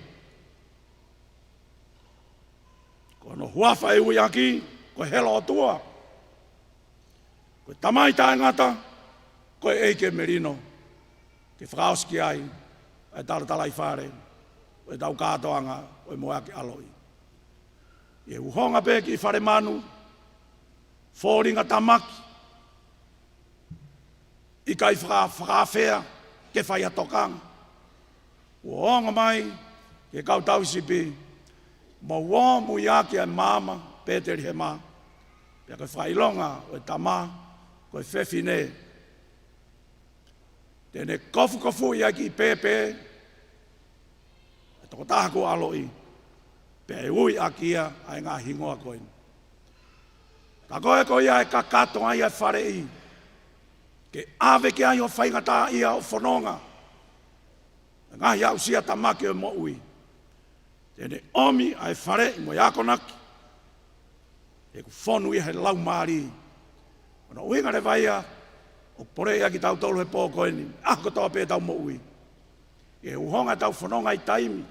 Ko hono huafa ʻe ui ʻaki, ko e Helo ʻOtua. Ko e Tamai Taʻengata, ko e ʻEiki ʻe Melino. Ke fakaʻosi ki ai ʻa e talatalaifale ʻo ʻetau kātoanga ʻo e Moeaki ʻAloʻi. ʻI he uhouhonga pē kiʻi fale manu, fōlinga tamaki, ʻikai faka-, fakaafea ke fai ha tokanga. Kuo ongo mai ki he kau tauhisipi, mou ō mui ʻaki ʻa e maama Pētelihema. Pea ko e fakaʻilonga ʻo e tama, ko e fefine. Te ne kofukofuʻi ʻa e kiʻi pēpē ʻa e tokotaha kuo ʻaloʻi, pea ʻe ui ʻaki ia ʻa e ngaahi hingoa ko eni. Ka ko e, ko ia ʻe kakato ai ʻa e faleʻi, ke ʻave ki ai hoʻo faingataʻaʻia ʻo fononga, ʻa e ngaahi aʻusia tamaki ʻo e moʻui. Te ne ʻomi ʻa e faleʻi mo e akonaki, he ʻoku fonu ia he laumālie. Ko hono ʻuhinga leva ia ʻoku poleʻi ʻaki kitautolu he pō ko eni, ʻaho kotoa pē ʻetau moʻui. ʻI he uhouhonga ʻetau fononga ʻi taimi,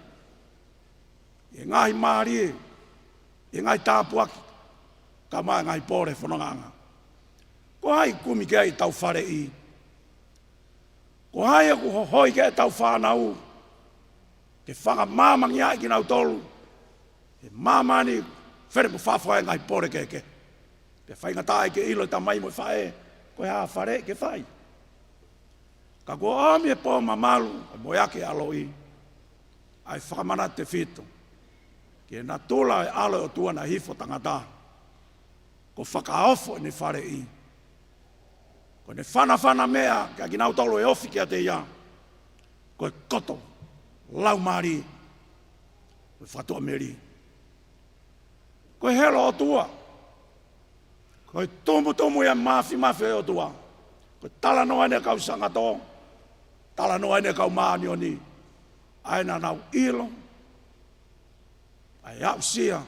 ʻi he ngaahi mālie, ʻi he ngaahi tāpuaki, kae ʻumaʻā e ngaahi pole he fonongaʻanga. Ko hai ʻoku kumi ki ai ʻetau faleʻi? Ko hai ʻoku hohoi ki ai ʻetau fānau, ke fakamāmangia ai kinautolu he māmani, fele mo fafo ai e ngaahi pole kehekehe? Pea faingataʻa ai ke ʻilo e tamai mo e faʻē ko e hā e faleʻi ke fai. Ka kuo ʻomi ʻe he pō mamalu ʻo e Moeaki ʻAloʻi ʻa e fakamanatu tefito ki he natula ʻo e ʻAlo ʻo e ʻOtua naʻe hifo ʻo tangata. Ko Fakaofo ʻene Faleʻi. Ko ʻene fanafana meʻa kiate kinautolu ʻe ofi kiate ia, ko e koto laumālie ʻo e fakatuʻamelie. Ko e Helo ʻOtua. Ko e tumutumu ia e māfimafi ʻo e ʻOtua. Ko e talanoa eni ʻa e kau sangato, talanoa eni ʻa e kau māʻoniʻoni, ʻa ia naʻa nau ʻilo ʻa e aʻusia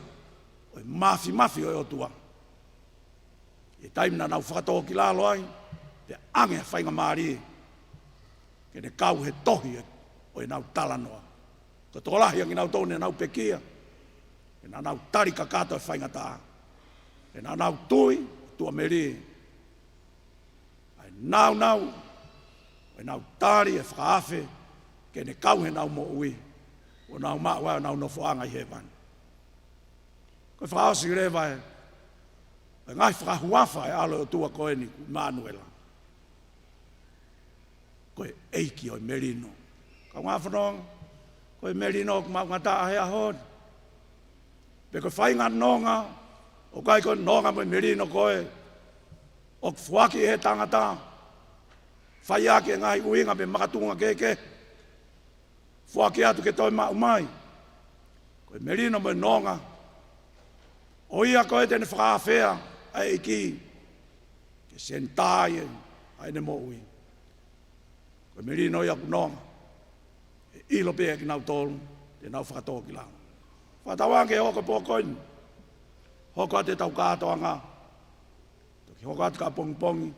ʻo e māfimafi ʻo e ʻOtua. ʻI he taimi naʻa nau fakatōkilalo ai, pea ʻange ha faingamālie ke ne kau he tohi ʻo ʻenau talanoa. Ko e tokolahi ʻa kinautolu ne nau pekia, he naʻa nau tali kakato e faingataʻa. He naʻa nau tui, tuʻamelie, ʻa e nāunau ʻo ʻenau tali e fakaafe ke ne kau heʻenau moʻui, ʻo nau maʻu ai ʻenau nofoʻanga ʻi hēvani. Ko e fakaʻosi leva ʻe, ʻo e ngaahi fakahuafa ʻo e ʻAlo ʻo e ʻOtua ko eni ko ʻImanuela. Ko e ʻEiki ʻo e melino. Kaungā fononga, ko e melino ʻoku maʻungataʻa he ʻaho ni. Pe ko e faʻahinga nonga, ʻoku ʻikai ko e nonga mo e melino ko ē ʻoku foaki ʻe he tangata, fai ʻaki e ngaahi ʻuhinga pe makatuʻunga kehekehe, foaki atu ke toe maʻu mai. Ko e melino mo e nonga, ʻo ia ko ē te ne fakaafeʻi ʻa e ʻEiki ke senitā ai ʻa ʻene moʻui. Ko e melino ia ʻoku nonga, ʻe ʻilo pē ʻe kinautolu te nau fakatōkilalo. Fakatauange ke hoko e pō ko eni, hoko atu ʻetau kātoanga, toki hoko atu ki ʻapongipongi,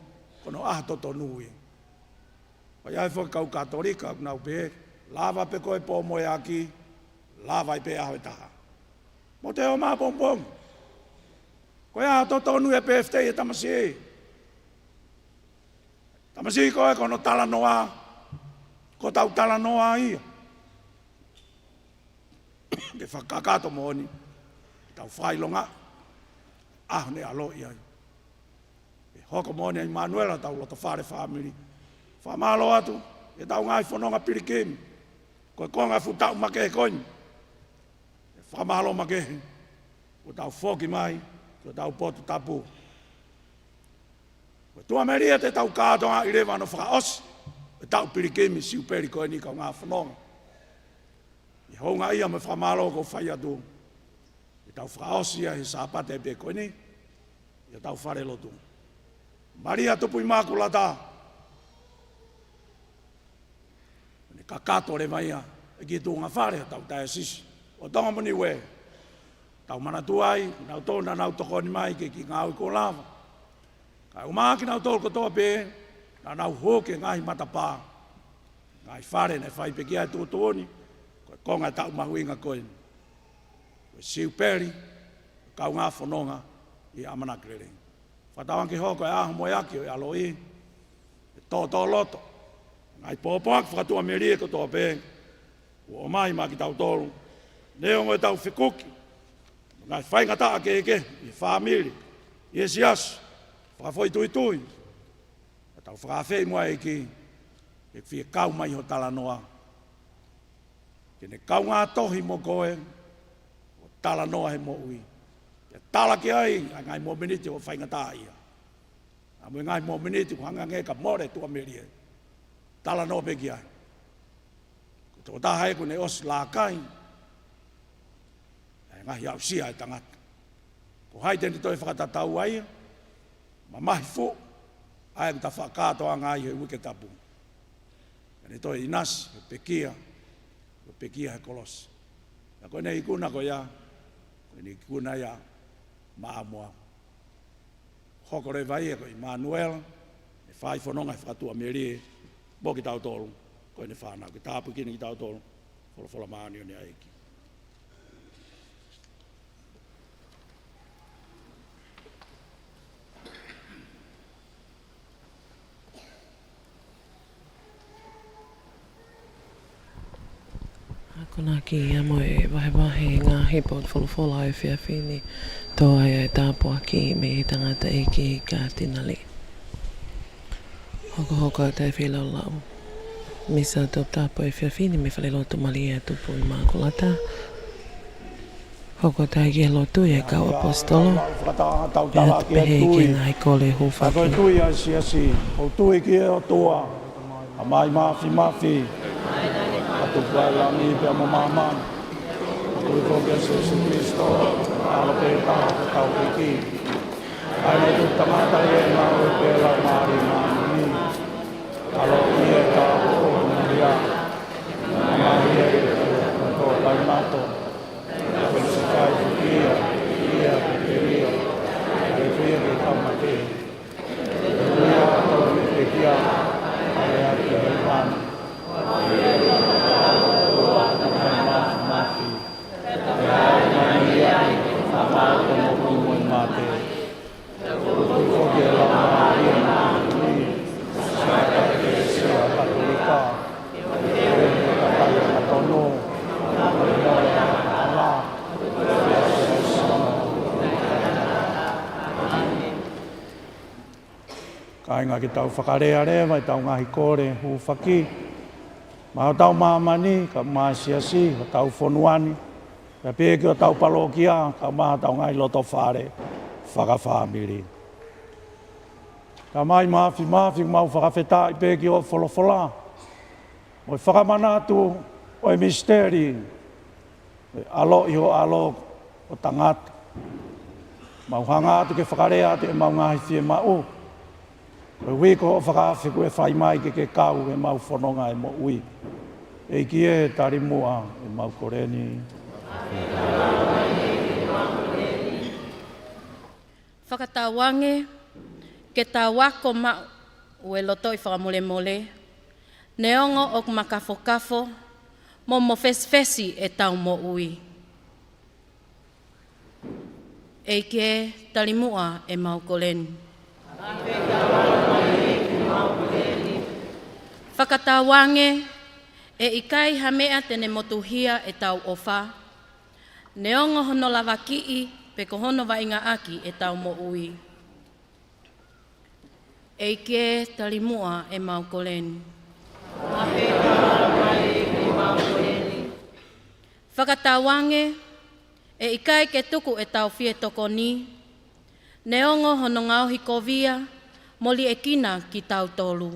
ko hono ʻaho totonu ia. ʻOku ʻi ai foki e kau Katolika ʻoku nau pehē, lava pē ko e pō moeaki, lava ai pē ʻaho ʻe taha. Mou toe ō mai ʻapongipongi. Ko e ʻaho totonu ia e pēfitei ʻo e tamasiʻi. Tamasiʻi ko ē ko hono talanoa, ko hotau talanoa ia. Ke fakakakato moʻoni ʻetau fakaʻilonga, ʻaho ne ʻaloʻi ai. Ke hoko moʻoni ʻa ʻImanuela ʻi hotau loto fale fāmili. Fakamālō atu ʻi heʻetau ngaahi fononga pilikimi. Ko e konga e fuʻu taʻu makehe ko eni, ʻe fakamālō makehe kuo tau foki mai ki hotau potu tapu. Ko e tuʻamelie te tau kātoangaʻi leva hono fakaʻosi e taʻu pilikimi siupeli ko eni, kaungā fononga. ʻI he houngaʻia mo e fakamālō ʻoku ou fai atu, ʻe tau fakaʻosi ia he Sāpate pē ko eni ʻi hotau falelotu. Malia Tupu ʻImakulata, ʻo ne kakato leva ia ʻi he kiʻi tuʻunga fale hotau taesisi ʻo Tonga mo Niuē. Tau manatuʻi, nautolu naʻa nau tokoni mai ki he kiʻi ngāue kuo lava. Kae ʻumaʻā kinautolu kotoa pē naʻa nau hū ki he ngaahi matapā, ngaahi fale naʻe fai pē ki ai e tuʻutuʻuni, ko e konga e taʻu mahuʻinga ko eni. Ko e siupeli, kaungā fononga ʻi he ʻamanaki lelei. Fakatauange ke hoko e ʻaho moeaki ʻo e ʻaloʻi, ʻe tōtōloto ngaahi pōpoaki fakatuʻamelie kotoa pē kuo ʻomai maʻa kitautolu, neongo ʻetau fekuki mo e ngaahi faingataʻa kehekehe ʻi he fāmili, ʻi he siasi, fakafoʻituitui. Ka tau fakaafeʻi muʻa ʻEiki ke fie kau mai ho talanoa, ke ne kaungā tohi mo koe, ʻo talanoa he moʻui, ke tala ki ai ʻa e ngaahi momeniti ʻoku faingataʻaʻia, ʻa mo e ngaahi momeniti ʻoku hangē ka mole tuʻamelie. Talanoa pē ki ai. Ko e tokotaha ē kuo ne ʻosi lākai ʻa e ngaahi aʻusia ʻa e tangata. Ko hai te ne toe fakatataua ia? Mamahi fuʻu ʻa e tafaʻaki kātoanga ʻi he uike tapu. Ka ne toe ʻinasi, ʻo pekia, ʻo pekia he kolosi. Ka ko ʻene ikuna ko ia, ko ʻene ikuna ia maʻamoa. Hoko leva ia ko ʻImanuela, ʻene fai fononga he fakatuʻamelie mo kitautolu ko ʻene fānau, ke tāpuekina kitautolu ʻe he folofola māʻoniʻoni ʻa e ʻEiki. Akonaki ia mo e vahevahe ngaahi potu folofola ʻo e efiafi ni, tō ai ʻa e tāpuaki mei he tangataʻeiki Katinali. Hokohoko atu e feilaulau Misa Toputapu ʻo e efiafi ni mei he Falelotu Malia Tupu ʻImakulata. Hoko atu ai ki he lotu ʻa e kau ʻaposetolo. Pea ʻoku pehē ki he ngaahi kole hūfaki. Ko e tui ʻa e siasi, ʻoku tui ki he ʻOtua, ʻa e Tamai Māfimafi, ʻa e Tupu ʻo langi pea mo māmani. ʻOku tui foki kia Sīsū Kalaisi, ʻAlo pē taha ʻo hotau ʻEiki. ʻA ia naʻe tupu tangata ʻi he ngāue ʻo e Laumālie Māʻoniʻoni. ʻAlo ia ʻo e Tāupoʻou Malia. Mamahi ia ʻi he tō taimato. Pea kusifiai foki ia, ʻi he Kāinga, ke tau fakalea leva ʻetau ngaahi kole hūfaki maʻa hotau māmani, kae ʻumaʻā e siasi, hotau fonua ni, pea pehē ki hotau palokia, kae ʻumaʻā hotau ngaahi loto fale fakafāmili. Tamai Māfimafi, ʻoku mau fakafetaʻi pē ki hoʻo folofola, mo e fakamanatu ʻo e misiteli ʻo e ʻaloʻi ho ʻAlo ko tangata. Mau hanga atu ke fakalea atu ʻemau ngaahi fiemaʻu koeʻuhi ko hoʻo fakaafe kuo fai mai ke ke kau ʻemau fononga ʻo e moʻui. ʻEiki ē, talimuʻa ʻemau kole ni. Fakatauange ke tau ako maʻu e lotoʻi fakamolemole, neongo ʻoku makafokafo mo mofesifesi ʻetau moʻui. ʻEiki ē, talimuʻa ʻemau kole ni. Fakatauange ʻe ʻikai ha meʻa te ne motuhia ʻetau ʻofa, neongo hono lavakiʻi pe ko hono vaʻingaʻaki ʻetau moʻui. ʻEiki ē, talimuʻa ʻemau kole ni. Fakatauange ʻe ʻikai ke tuku ʻetau fie tokoni, neongo hono ngaohikovia mo liʻekina kitautolu.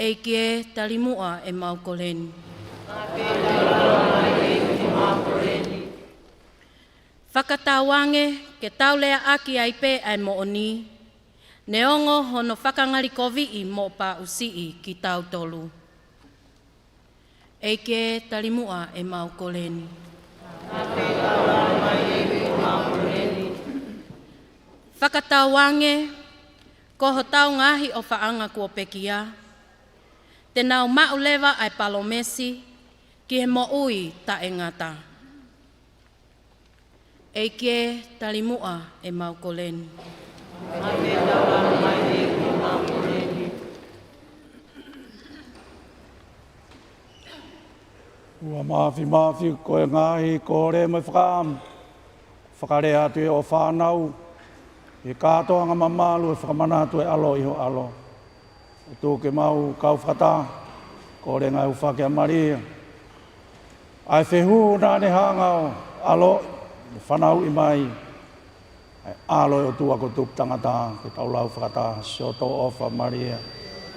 ʻEiki ē, talimuʻa ʻemau kole ni. Fakatauange ke tau leaʻaki ai pē ʻa e moʻoni, neongo hono fakangalikoviʻi mo paʻusiʻi kitautolu. ʻEiki ē, talimuʻa ʻemau kole ni. Fakatauange ko hotau ngaahi ʻofaʻanga kuo pekia, te nau maʻu leva ʻa e palōmesi ki he moʻui taʻengata. ʻEiki ē, talimuʻa ʻemau kole ni. ʻOtua Māfimafi, ko e ngaahi kole mo e fakaʻamu, fakalea atu ʻi hoʻo fānau, ʻi he kātoanga mamalu ʻo e fakamanatu ʻo e ʻaloʻi ho ʻAlo. ʻOtua, ke mau kau fakataha, kole ngaahi hūfaki ʻa Malia, ʻa e fehuhu naʻa ne hanga ʻo ʻaloʻi, ʻo fanauʻi mai ʻa e ʻAlo ʻo e ʻOtua ko e Tupu Tangata. Ke tau lau fakataha: Siʻoto ʻofa Malia,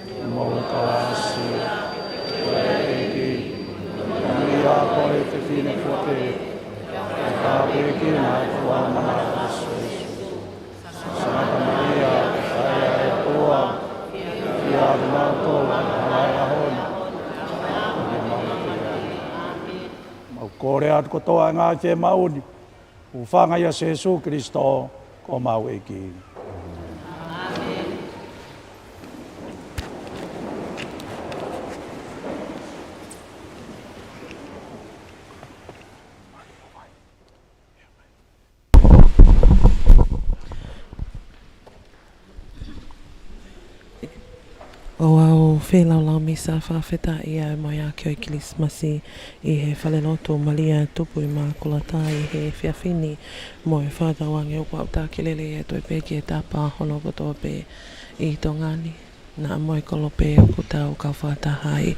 ʻoku mou kalasi, ko e ʻEiki, ko e fefine fuate, ko e tāpuekina ʻa e fua ʻo e manava ko Sēsū. Santa Maria, ʻAi ʻa e ʻOtua, ʻofa kiate kimautolu ʻi he ngaahi ʻaho ni. Mau kole atu kotoa e ngaahi fiemaʻu ni, hūfanga ʻia Sēsū Kilisitō ko homau ʻEiki. ʻOku ou feilaulau misa fakafetaʻi ʻa e moheaki ʻo e Kilisimasi ʻi he falelotu Malia Tupu ʻImakulata ʻi he efiafi ni, mo e fakatauange ʻoku ʻaʻu taki lelei atu pē ki he tapa hono kotoa pē ʻi Tonga ni, naʻa mo e kolope ʻoku tau kau fakataha ai.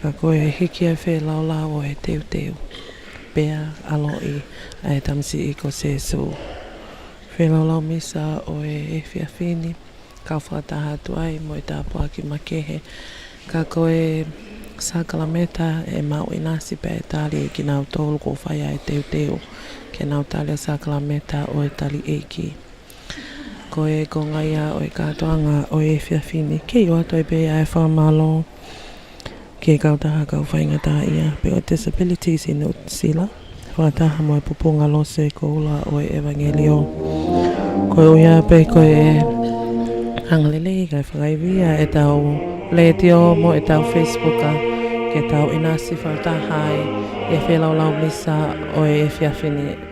Ka ko e hiki ʻa e feilaulau ʻo e teuteu, pea ʻaloʻi ʻa e tamasiʻi ko Sēsū. Feilaulau misa ʻo e efiafi ni, kau fakataha atu ai mo e tāpuaki makehe. Ka ko e sākalameta ʻe maʻu ʻinasi pē ʻe tali ʻe kinautolu kuo fai ʻa e teuteu, ke nau tali ʻa e sākalameta ʻo e tali ʻeiki. Ko e konga ia ʻo e kātoanga ʻo e efiafi ni, kei ʻoatu ai pē ʻa e fakamālō ki he kautaha kau faingataʻaʻia pē ʻo e Disabilities ʻi Nuʻusila, fakataha mo e Pupunga Lose Koula ʻo e ʻEvangeliō. Koeʻuhi pē ko e angalelei kae fakaivia ʻetau letiō mo ʻetau Facebook, ke tau ʻinasi fakataha ai ʻi he feilaulau misa ʻo e efiafi ni.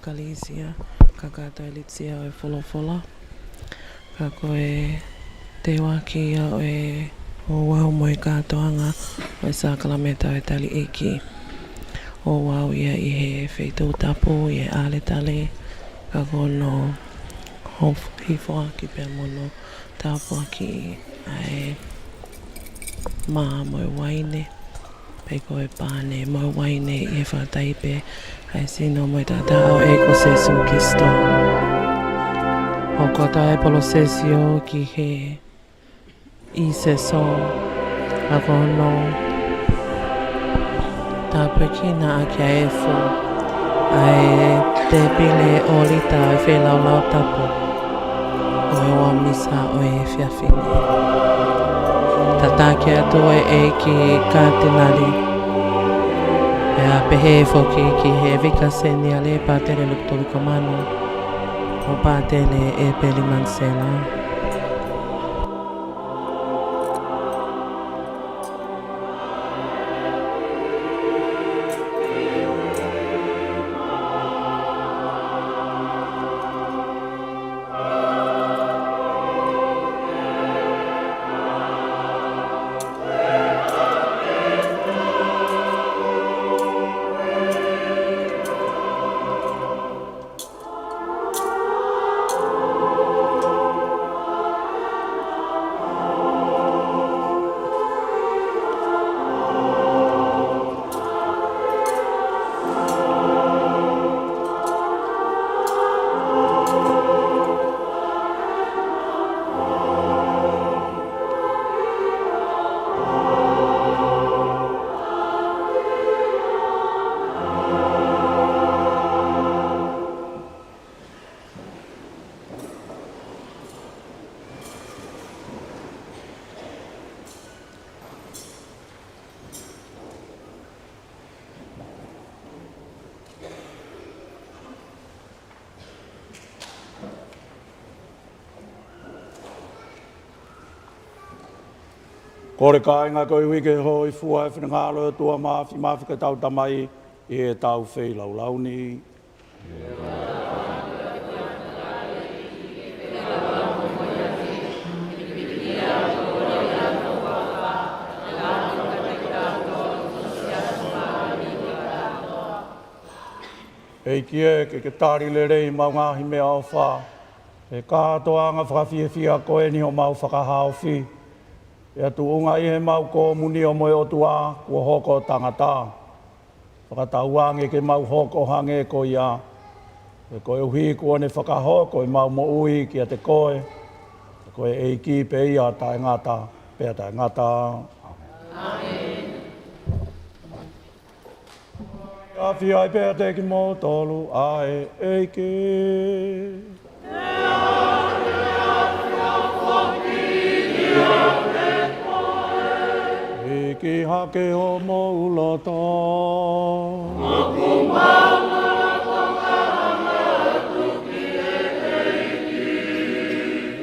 Kalisia, kakato e lisia ʻo e folofola. Ka ko e teuaki ia ʻo e ouau mo e kātoanga ʻo e sākalamēniti ʻo e tali ʻeiki. Ouau ia ʻi he feituʻu tapu, ʻi he ʻaletale, ka ko hono hof-, hifoaki pea mo hono tāpuakiʻi ʻa e mā mo e uaine, pea ko e pane mo e uaine ʻi he fakataipe ʻa e sino mo e taʻataʻa ʻo e ʻEiki ko Sīsū Kalaisi. ʻO kotoa e polosesio ki he ʻi Seso, ka ko hono tāpuekina ʻaki ʻa e efu ʻa e tēpile ʻōlita ʻo e feilaulau tapu ʻo e ʻofa misa ʻo e efiafi ni. Tataki atu ʻe he ʻEiki Katinali, pea pehē foki ki he Vika Seniale Pātele Lukutuli Komano, mo Pātele ʻEpeli Manisela. Kole kāinga koeʻuhi ke hōifua e finangalo ʻo e ʻOtua Māfimafi ko ʻetau Tamai ʻi heʻetau feilaulau ni. ʻEiki ē, ke ke tali lelei ʻemau ngaahi meʻaʻofa, he kātoanga fakafiefia ko eni ʻo homau fakahaofi, pea tuʻunga ʻi heʻemau komunio mo e ʻOtua kuo hoko ʻo tangata. Fakatauange ke mau hoko ʻo hangē ko ia, he koeʻuhi kuo ne fakahoko ʻemau moʻui kiate koe, ko e ʻEiki pē ia taʻengata pea taʻengata. ʻĀmeni. ʻAfio ai pē ʻiate kimoutolu ʻa e ʻEiki. ʻIki hake homou loto.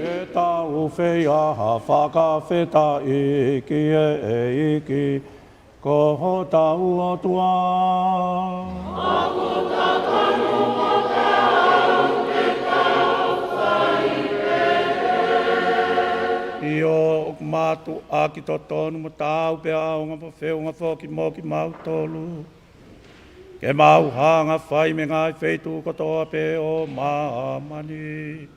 ʻE tau fai ha fakafetaʻi ki he ʻEiki. Ko hotau ʻOtua. ʻIo, ʻoku mātuʻaki totonu mo taau pea ʻaonga mo feʻunga foki mo kimautolu, ke mau hanga ʻo fai mei he ngaahi feituʻu kotoa pē ʻo māmani,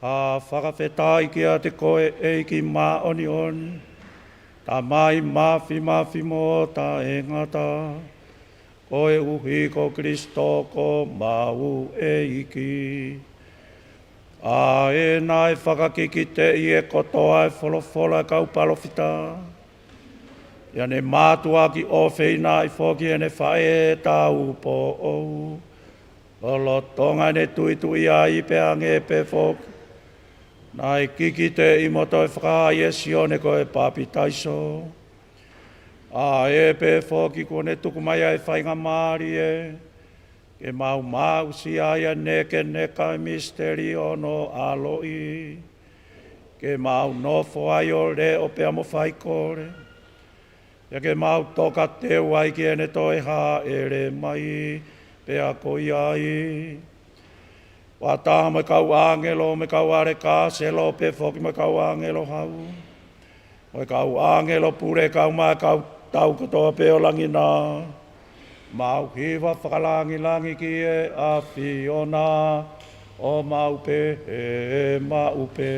ʻa e fakafetaʻi kiate koe ʻEiki māʻoniʻoni, Tamai Māfimafi mo taʻengata, koeʻuhi ko Kalaisi ko homau ʻEiki. ʻA ē naʻe fakakikiteʻi ʻe kotoa e folofola ʻa e kau palōfita, pea ne mātuʻaki ʻofeinaʻi foki ʻene faʻē taupoʻou, lolotonga ʻene tuituʻia ai pea hangē pē foki naʻe kikiteʻi mo toe fakahā ʻe Sione ko e Papitaiso. ʻA ē pē foki kuo ne tuku mai ʻa e faingamālie ke mau maʻu siʻi ʻa e nēkeneka ʻo e misiteli ʻo hono ʻaloʻi, ke mau nofo ai ʻo leʻo pea mo faikole, pea ke mau tokateu ai ki heʻene toe hāʻele mai pea ko ia ai. Ua taha mo e kau ʻāngelo, mo e kau ʻaleka, selo pē foki mo e kau ʻāngelo hau, mo e kau ʻāngelo pule, kau mai kau tau kotoa pē ʻo langi na, mau hiva fakalangilangi ki he ʻAfiona, ʻo mau pehē maʻu pē.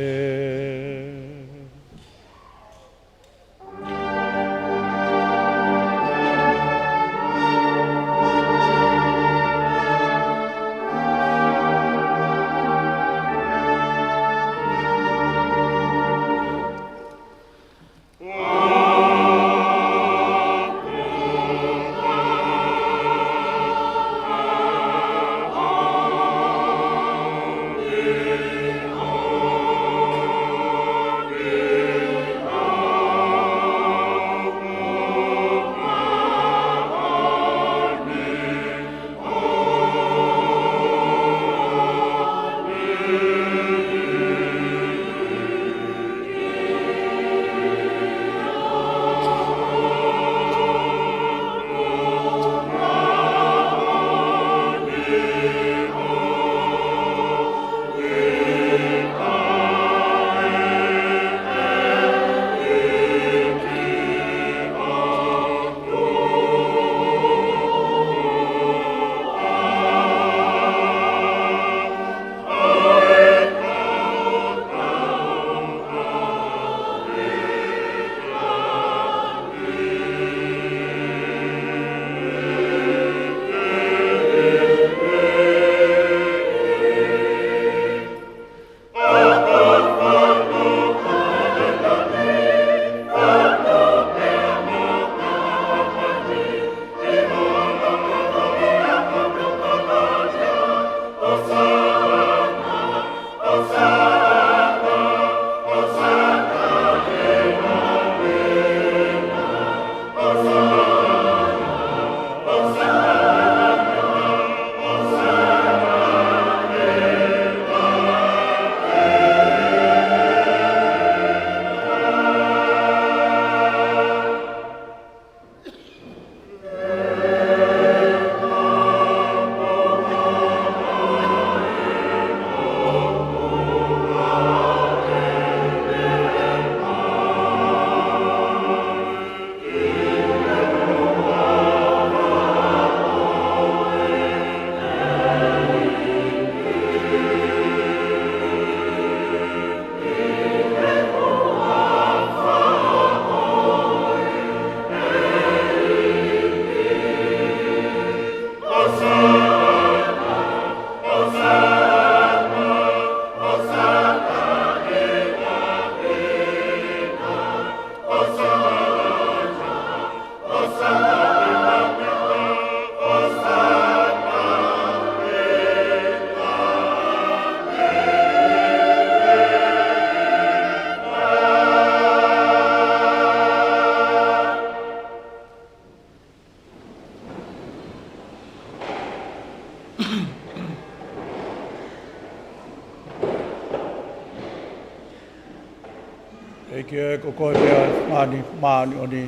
ʻEiki ē, ko koe pē ʻa e māni, māʻoniʻoni,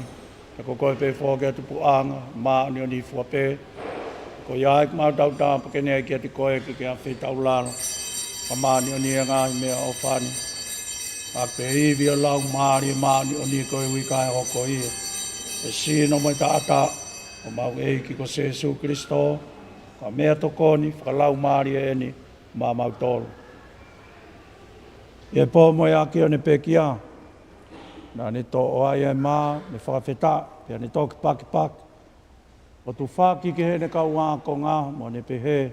pea ko koe pē foki ʻa e tupuʻanga, māʻoniʻoni fua pē. Ko ia ai ʻoku mau tautapa ke ne ai kiate koe ke ke ʻafeitaulalo, ka māʻoniʻoni ʻa e ngaahi meʻaʻofa ni. ʻA e ivi ʻo e Laumālie Māʻoniʻoni koeʻuhi kae hoko ia ʻa e sino mo e taʻataʻa ʻo homau ʻEiki ko Sīsū Kalaisi, ko e meʻatokoni fakalaumālie eni maʻamautolu. ʻI he pō mo e ʻaho ʻo ʻene pekia, naʻa ne toʻo ai ʻa e mā, ne fakafetaʻi, pea ne toki pakipaki, ʻo tufaki ki heʻene kau ākonga, mo ne pehē,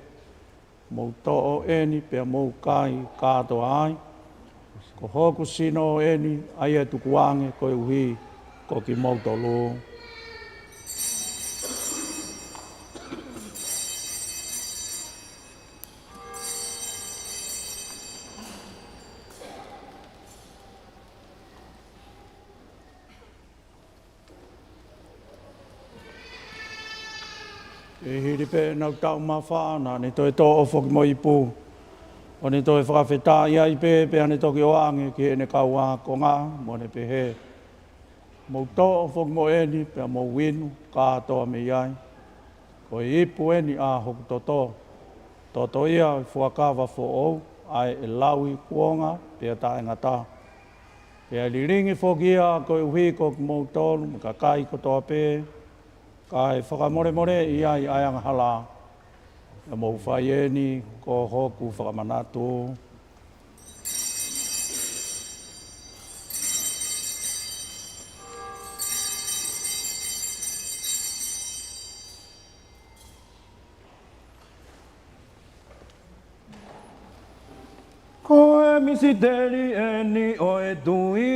Mou toʻo eni, pea mou kai kātoa ai. Ko hoku sino eni, ʻa ia ʻe tukuange koeʻuhi ko kimoutolu. ʻI he hili pē ʻenau taʻu mā fā, naʻa ne toe toʻo foki mo e ipu, ʻo ne toe fakafetaʻi ai pē, pea ne toki ʻoange ki heʻene kau ākonga, mo ne pehē, Mou toʻo foki mo eni, pea mou inu kātoa mei ai. Ko Ko e ipu eni ʻa hoku toto, toto ia ʻo e fuakava foʻou, ʻa ia ʻe lauikuonga pea taʻengata. Pea ʻe lilingi foki ia koeʻuhi ko kimoutolu mo e kakai kotoa pē, kae fakamolemoleʻi ai ʻa e angahala. Pea mou fai eni ko hoku fakamanatu. Ko e misiteli eni ʻo e tui.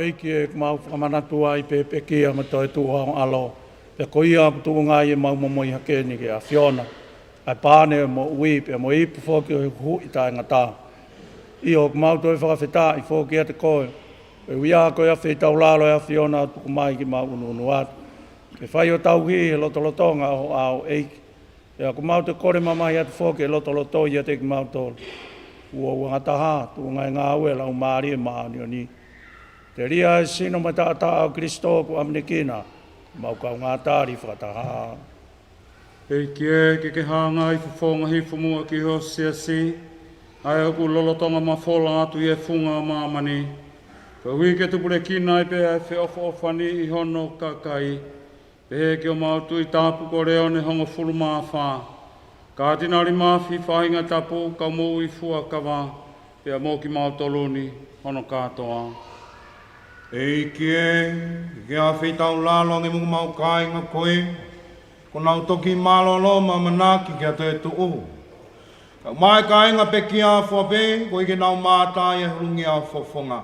ʻEiki ē, ʻoku mau fakamanatu ʻa e pekia mo e toetuʻu ʻa ho ʻAlo, pea ko ia ʻoku tuʻunga ai ʻemau momoi hake ni ki he ʻAfiona, ʻa e pane ʻo e moʻui, pea mo e ipu foki ʻo e huhuʻi taʻengata. ʻIo, ʻoku mau toe fakafetaʻi foki kiate koe, koeʻuhi ko e afeitaulalo ʻa e ʻAfiona ʻoku tuku mai ke mau ʻunuʻunu atu, ke fai ʻo tauhi he lotolotonga ʻo ho ʻao, ʻEiki. Pea ʻoku mau toe kole mamahi atu foki e lotoloto ʻiate kimautolu, uouangataha, tuʻunga ʻi he ngāue ʻa e Laumālie Māʻoniʻoni. Telia ʻa e sino mo e taʻataʻa ʻo Kalaisi ʻoku ʻamanekina, mau kaungā tali fakataha. ʻEiki ē, ke ke hangai fofonga hifo muʻa ki ho siasi, ʻa ia ʻoku lolotonga mafola atu ʻi he funga ʻo māmani, koeʻuhi ke tupulekina ai pē ʻa e feʻofoʻofani ʻi hono kakai. Pehē ki homau Tuʻi Tapu ko Leone hongofulu mā fā, Katinali Mafi, Faʻahinga Tapu, kau moʻui fuakava, pea mo kimautolu ni hono kātoa. ʻEiki ē, ke ke afeitaulalo ange muʻa ki homau kāinga ko ē, kuo nau toki mālōlō mo ʻamanaki ki ha toetuʻu. Kau mai kāinga pekia fua pē, koeʻuhi ke nau mātā ʻi he hūlungia ʻo e fofonga.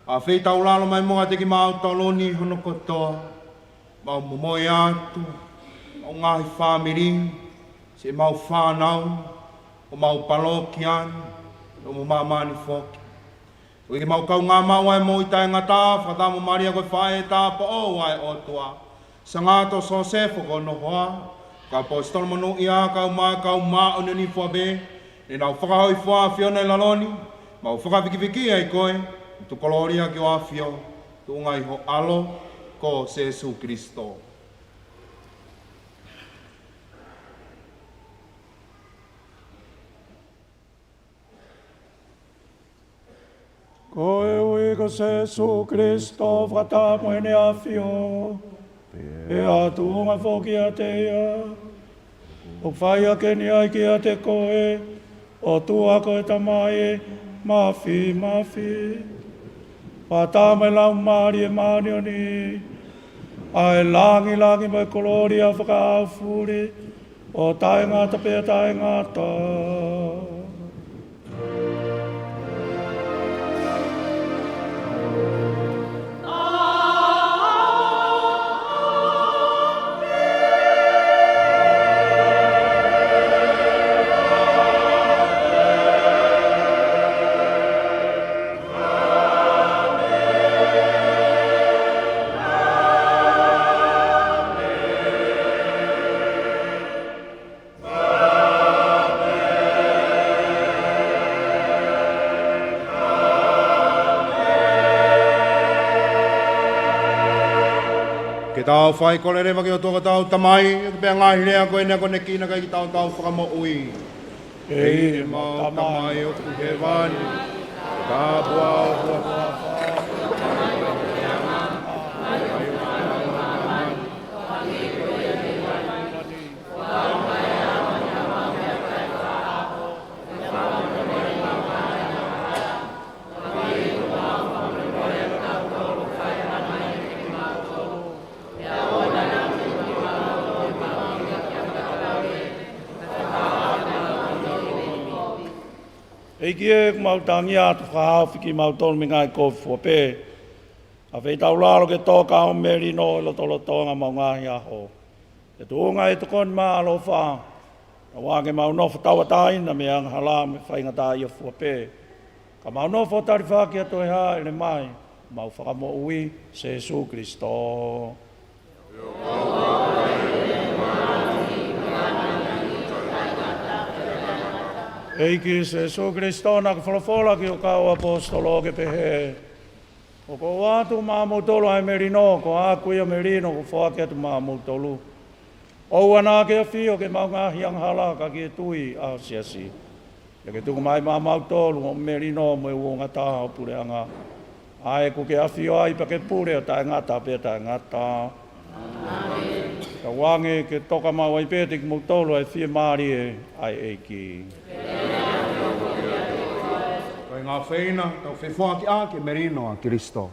Afeitaulalo mai muʻa kiate kimautolu ni hono kotoa, mau momoi atu, mau ngaahi fāmili, siʻemau fānau, homau palokia ni, mo māmani foki. Koeʻuhi ke mau kaungā maʻu ʻa e moʻui taʻengata, fakataha mo Malia ko e faʻē tāupoʻou ʻa e ʻOtua, Sangato Sosefo ko hono hoa, kau ʻaposetolo monūʻia, kau mai kau māʻoniʻoni fua pē, ʻi heʻenau fakahōifua ʻa e ʻAfiona ʻi lalo ni, mau fakavikiviki ai koe, tuku kolōlia ki ho ʻAfio, tuʻunga ʻi ho ʻAlo, ko Sēsū Kalaisi. Koeʻuhi ko Sēsū Kalaisi, fakataha mo ʻEne ʻAfio, pea tuʻunga foki ʻiate ia, ʻoku fai hake ni ai kiate koe, ʻOtua ko e Tamai Māfimafi, fakataha mo e Laumālie Māʻoniʻoni, ʻa e lāngilangi mo e kolōlia fakaʻaufuli, ʻo taʻengata pea taʻengata. Ke tau fai kole leva ki he ʻOtua ko hotau Tamai, pea ngaahi lea ko eni ʻoku ne kina kae ke tau tau fakamoʻui. ʻEiki, ʻemau Tamai ʻoku ʻi hēvani, ke tāpuhā ho huafa, ʻEiki ē, ʻoku mau tangi atu fakahaofi kimautolu mei he ngaahi kovi fua pē, ʻa e feitaulalo ke toka ʻa e melino ʻi he lotolotonga ʻo ʻemau ngaahi ʻaho. Ke tuʻunga ʻi he tokoni māʻolunga, ʻo ʻikai ke mau nofo tauʻatāina mei he angahala mo e faingataʻaʻia fua pē, ka mau nofo ʻo talifaki atu ʻi he hāʻele mai ʻo homau Fakamoʻui, Sēsū Kalaisi. ʻEiki Sēsū Kalaisi, naʻa ke folofola ki ho kau ʻaposetolo ʻo ke pehē: ʻOku ou ʻoatu maʻamoutolu ʻa e melino, ko haʻaku ia ʻa e melino ʻoku ou foaki atu maʻamoutolu. ʻOua naʻa ke ʻafio ki heʻemau ngaahi angahala, ka ki he tui ʻa ho siasi. Pea ke tuku mai maʻamoutolu hoʻo melino mo e uouangataha ʻo e puleʻanga, ʻa ia ʻoku ke ʻafio ai pea ke pule ʻo taʻengata pea taʻengata. Tauange ke toka maʻu ai pē ʻiate kimoutolu ʻa e fiemālie ʻa e ʻEiki. Ko e ngāue fēfē ʻetau fefoakiʻaki e melino ʻa Kalaisi.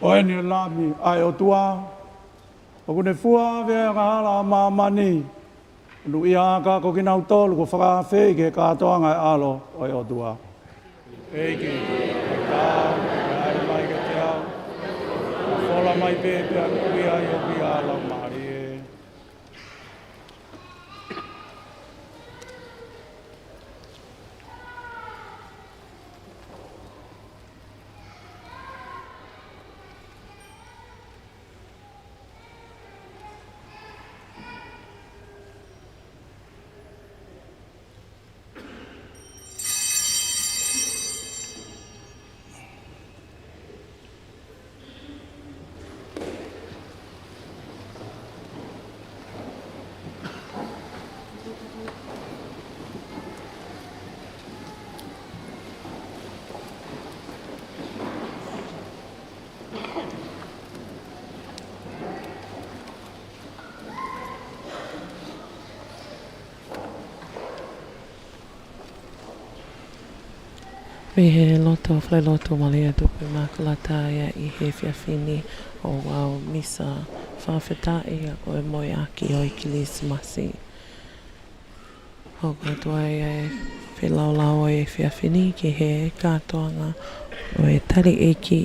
Ko eni ʻa e Lami ʻa e ʻOtua, ʻoku ne fua ʻa e angahala ʻa māmani. Monūʻia ā ko kinautolu kuo fakaafeʻi ki he kātoanga ʻo e ʻAlo ʻo e ʻOtua. ʻEiki, ko e taau ke ke ʻalu mai kiate au, folofola mai pē pea ʻoku ou ʻi ai hoku ʻi he laumālie. Mei he loto falelotu Malia Tupu ʻImakulata ia ʻi he efiafi ni, ʻoku ʻi ai e misa fakafetaʻi ʻo e moʻui ʻaki ʻo e Kilisimasi. Hoko atu ai ʻa e feilaulau ʻo e efiafi ni ki he kātoanga ʻo e tali ʻeiki.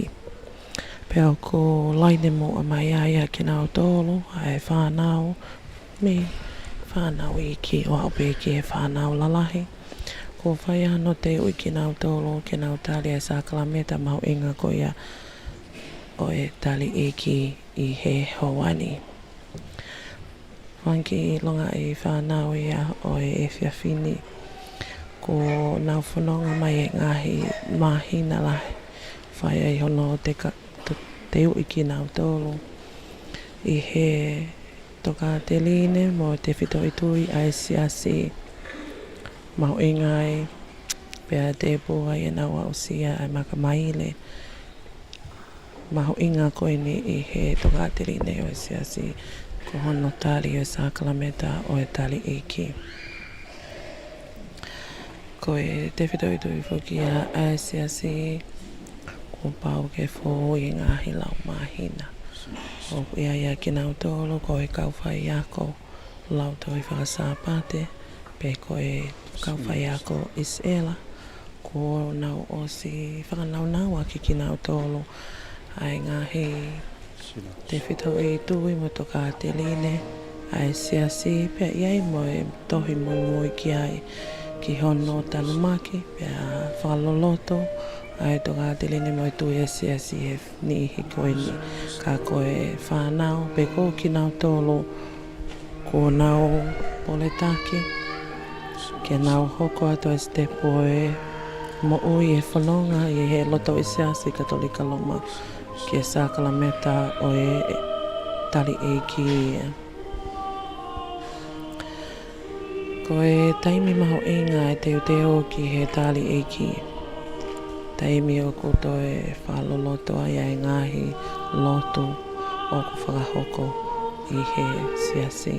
Pea ʻoku laine muʻa mai ai ʻa kinautolu ʻa e fānau mei he fānau iiki ʻo aʻu pē ki he fānau lalahi. Kuo fai hono teuʻi kinautolu ke nau tali ʻa e sākalamēniti mahuʻinga ko ia ʻo e tali iiki ʻi he houa ni. Fanga kiʻi longaʻi fānau ia ʻo e efiafi ni, kuo nau fononga mai he ngaahi māhina lahi, fai ai hono teka-, to-, teuʻi kinautolu ʻi he tokāteline mo e tefitoʻi tui ʻa e siasi. Mahuʻinga ai, pea tēpū ai ʻenau aʻusia ʻa e makamaile mahuʻinga ko eni ʻi he tokāteline ʻo e siasi, ko hono tali ʻo e sākalamēniti ʻo e tali iiki. Ko e tefitoʻi tui foki ia ʻa e siasi, kuo pau ke fou ʻi he ngaahi laumāhina. ʻOku ʻi ai ʻa kinautolu ko e kau faiako Lautohi Faka-Sāpate, pe ko e kau faiako ʻIsileli, kuo nau ʻosi fakanāunauʻaki kinautolu ʻa e ngaahi tefitoʻi tui mo e tokāteline ʻa e siasi, pea ʻi ai mo e tohi muimui ki ai, ki hono tanumaki pea fakaloloto ʻa e tokāteline mo e tui ʻa e siasi he niʻihi ko eni. Ka ko e fānau pē ko kinautolu, kuo nau poletaki ke nau hoko atu ʻa e sitepu ʻo e moʻui ʻi he fononga ʻi he loto ʻo e Siasi Katolika Loma ki he sākalamēniti ʻo e tali iiki. Ko e taimi mahuʻinga ʻa e teuteu ki he tali iiki, taimi ʻoku toe fakaloloto ai ʻa e ngaahi lotu ʻoku fakahoko ʻi he siasi.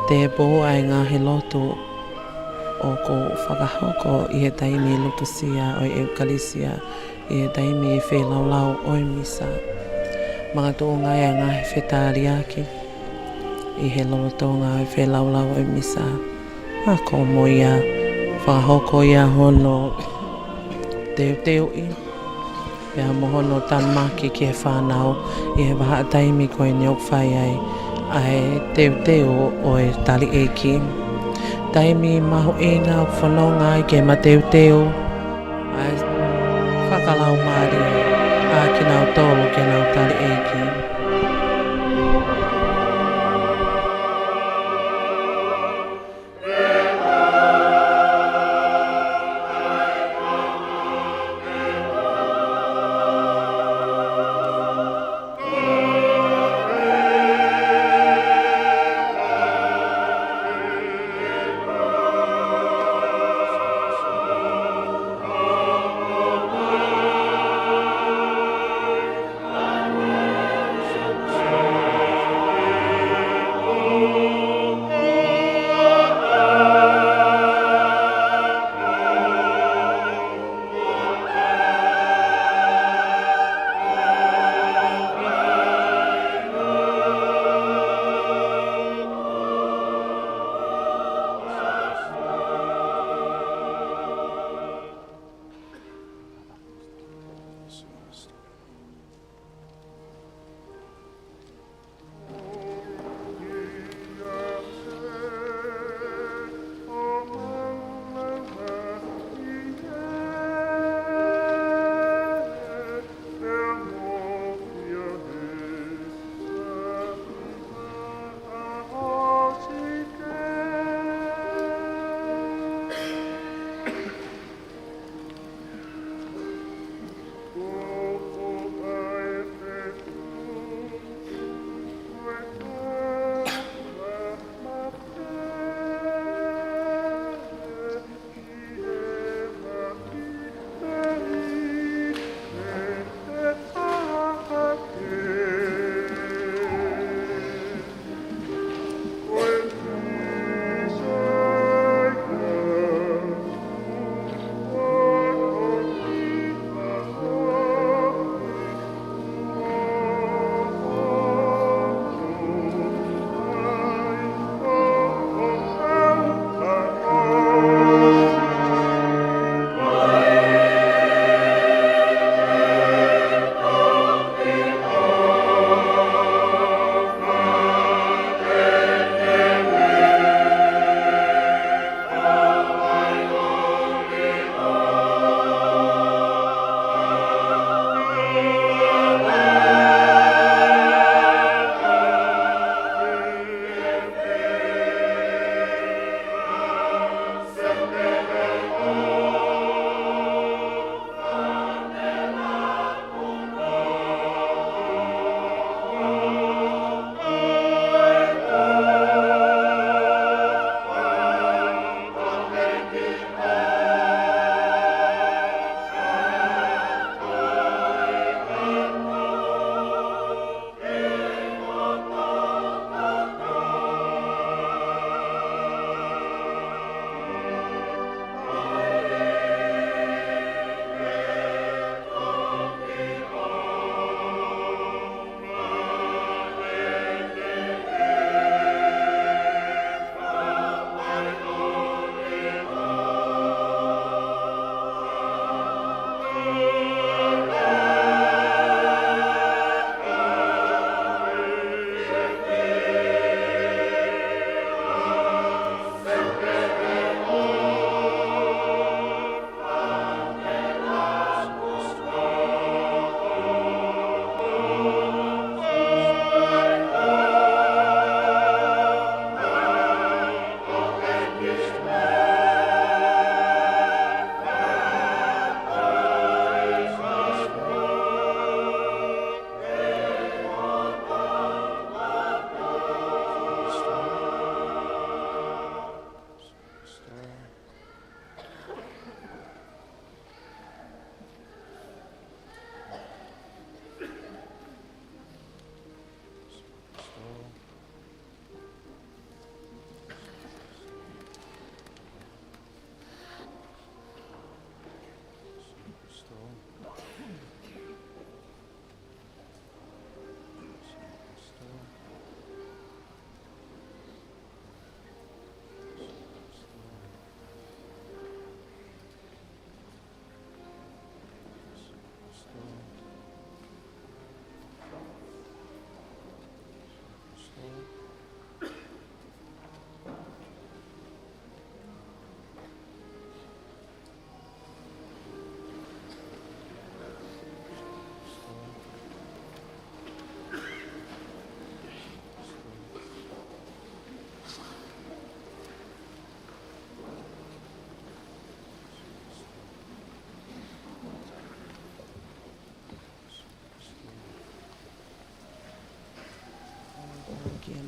Tēpū ʻa e ngaahi lotu ʻoku fakahoko ʻi he taimi lutusia ʻo e ʻEukalisia, ʻi he taimi feilaulau ʻo e misa. Makatuʻunga ʻa e ngaahi fetaliaki ʻi he lolotonga ʻo e feilaulau ʻo e misa. Ako mo ia, fakahoko ia hono teuteuʻi pea mo hono tanumaki ki he fānau ʻi he vahaʻa taimi ko eni ʻoku fai ai ʻa e teuteu ʻo e tali iiki. Taimi mahuʻinga ʻoku fononga ai ke mateuteu ʻa e fakalaumālie ʻa kinautolu ke nau tali iiki.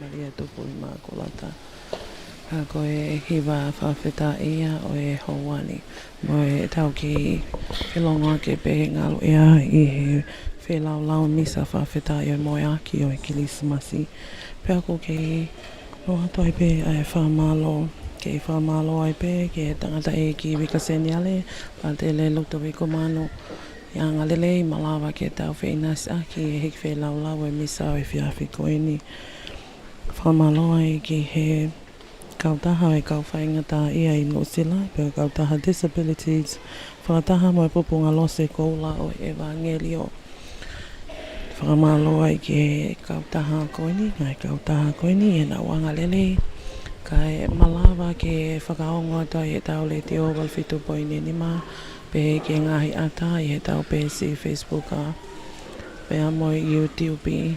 Malia Tupu ʻImakulata. Ka ko e hiva fakafetaʻi ia ʻo e houa ni, mo ʻetau kiʻi felongoaki pē he ngaluʻi ia ʻi he feilaulau misa fakafetaʻi ʻo e moeaki ʻo e Kilisimasi. Pea ʻoku kei ʻoatu ai pē ʻa e fakamālō, kei fakamālō ai pē ki he tangataʻeiki Vika Seniale, Pātele Lutoviko Manu, ʻi he anga lelei, malava ke tau feʻinasiʻaki ʻi he hiki feilaulau ʻo e misa ʻo e efiafi ko eni. Fakamālō ai ki he kautaha ʻo e kau faingataʻaʻia ʻi Nuʻusila, pea kautaha Disabilities, fakataha mo e Pupunga Lose Koula ʻo e ʻEvangeliō. Fakamālō ai ki he kautaha ko eni, ngaahi kautaha ko eni, ʻenau anga lelei, kae malava ke fakaongo atu ai ʻetau letiō valu fitu poini nima, pehē ki he ngaahi ʻata ʻi heʻetau peesi Facebook ʻa, pea mo e YouTube,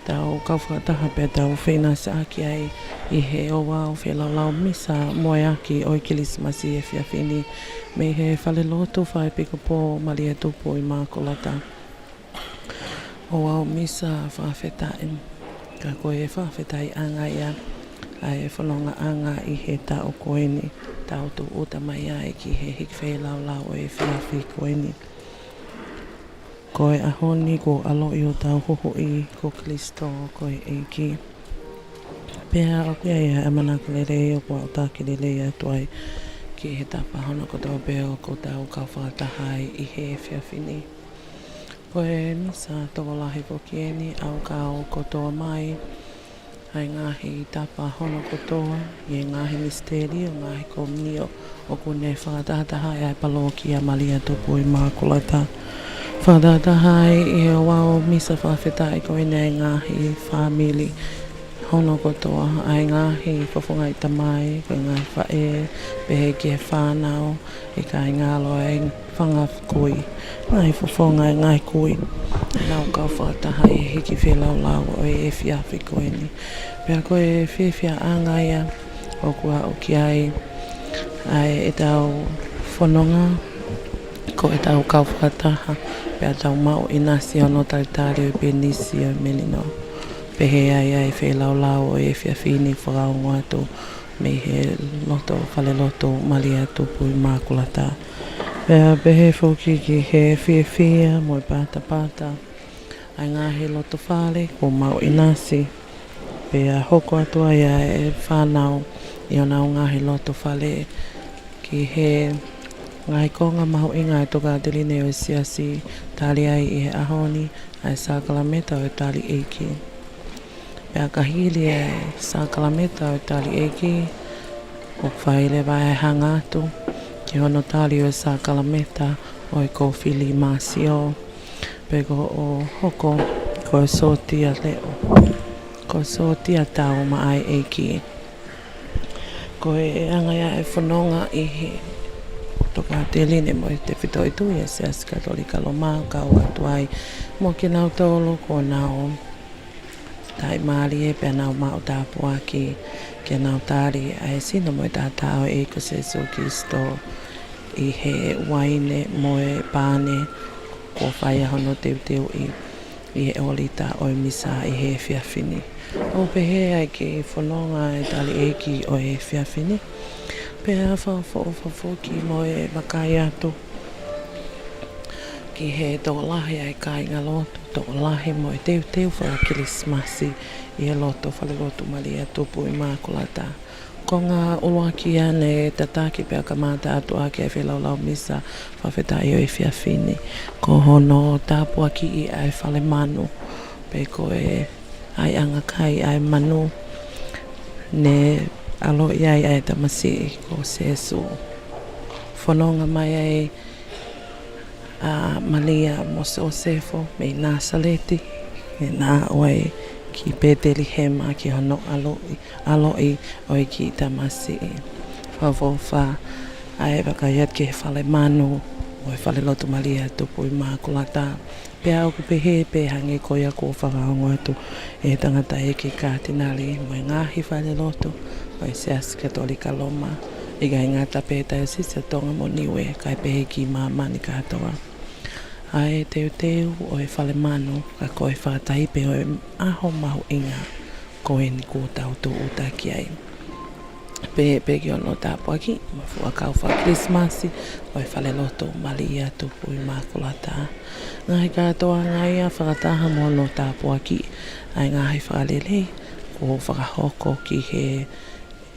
tau kau fakataha pea tau feʻinasiʻaki ai ʻi he ouau feilaulau misa moeaki ʻo e Kilisimasi efiafi ni, mei he falelotu Fakaepikopō Malia Tupu ʻImakulata. Ouau misa fakafetaʻi, ka ko e fakafetaʻiʻanga ia ʻa e fonongaʻanga ʻi he taʻu ko eni, tau tūʻuta mai ai ki he hiki feilaulau ʻo e efiafi ko eni. Ko e ʻaho ni kuo ʻaloʻi hotau Huhuʻi ko Kalaisi ko e ʻEiki. Pea ʻoku ʻi ai ʻa e ʻamanaki lelei ʻoku ou taki lelei atu ai ki he tapa hono kotoa pē ʻoku tau kau fakataha ai ʻi he efiafi ni. Ko e misa tokolahi foki eni, ʻoku kau kotoa mai ʻa e ngaahi tapa hono kotoa ʻi he ngaahi misiteli ʻo e ngaahi komiunio ʻoku ne fakatahataha ai ʻa e palokia Malia Tupu ʻImakulata. Fakatahataha ai ʻi he ouau misa fakafetaʻi ko eni ʻa e ngaahi fāmili hono kotoa, ʻa e ngaahi fofongaʻi tamai, ko e ngaahi faʻē, pehē ki he fānau, ʻikai ngalo ʻa e fanga kui, ngaahi fofonga ʻa e ngaahi kui, ʻenau kau fakataha ʻi he hiki feilaulau ʻo e efiafi ko eni. Pea ko e fiefiaʻanga ia ʻoku aʻu ki ai ʻa ʻetau fononga, ko ʻetau kau fakataha, pea tau maʻu ʻinasi hono talitali ʻo e penisi ʻo e melino. Pehē ai ʻa e feilaulau ʻo e efiafi ni fakaongo atu mei he loto falelotu Malia Tupu ʻImakulata. Pea pehē foki ki he fiefia mo e patapata ʻa e ngaahi loto fale kuo maʻu ʻinasi. Pea hoko atu ai ʻa e fānau ʻi honau ngaahi loto fale ki he ngaahi konga mahuʻinga ʻa e tokāteline ʻo e siasi, tali ai ʻi he ʻaho ni ʻa e sākalameta ʻo e tali ʻeiki. Pea ka hili ʻa e sākalameta ʻo e tali ʻeiki, ʻoku fai leva ʻa e hanga atu ki hono tali ʻo e sākalameta ʻo e kofilimasio, pe ko hoʻo hoko ko e sōtia leʻo, ko e sōtia tau maʻa e ʻEiki. Ko e anga ia ʻa e fononga ʻi he tokāteline mo e tefitoʻi tui ʻa e Siasi Katolika Loma, kau atu ai mo kinautolu kuo nau taʻimālie pea nau maʻu tāpuaki ke nau tali ʻa e sino mo e taʻataʻa ʻo e ʻEiki ko Sēsū Kalaisi ʻi he uaine mo e pane kuo fai ai hono teuteuʻi ʻi he ʻōlita ʻo e misa ʻi he efiafi ni. ʻOku pehē ai ki he fononga ʻa e tali ʻeiki ʻo e efiafi ni. Pea fakaʻofoʻofa foki mo e vakai atu ki he tokolahi ʻa e kāingalotu, tokolahi mo e teuteu faka-Kilisimasi ʻi he loto falelotu Malia Tupu ʻImakulata. Konga ʻuluaki ia naʻe tataki pea kamata atu ʻaki ʻa e feilaulau misa fakafetaʻi ʻo e efiafi ni, ko hono tāpuakiʻi ʻa e fale manu, pe ko e ʻaiʻanga kai ʻa e manu ne ʻaloʻi ai ʻa e tamasiʻi ko Sēsū. Fononga mai ai ʻa Malia mo Sosefo mei Nāsaleti, ʻo aʻu ai ki Petelihema ki hono ʻaloʻi, ʻaloʻi ʻo e kiʻi tamasiʻi. Fakaʻofoʻofa ʻa e vakai atu ki he fale manu ʻo e falelotu Malia Tupu ʻImakulata. Pea ʻoku pehē pē hangē ko ia kuo fakaongo atu ʻe he tangataʻeiki Kātinale mo e ngaahi falelotu ʻo e Siasi Katolika Loma, ʻikai ngata pē Taiosisi ʻa Tonga mo Niue, kae pehē ki māmani kātoa, ʻa e teuteu ʻo e fale manu, ka ko e fakataha pē ʻo e ʻaho mahuʻinga ko eni kuo tau tūʻuta ki ai. Pehē pē ki hono tāpuakiʻi mo e fuakava faka-Kilisimasi ʻo e Falelotu Malia Tupu ʻImakulata. Ngaahi kātoanga ia fakataha mo hono tāpuakiʻi ʻa e ngaahi fakalelei kuo fakahoko ki he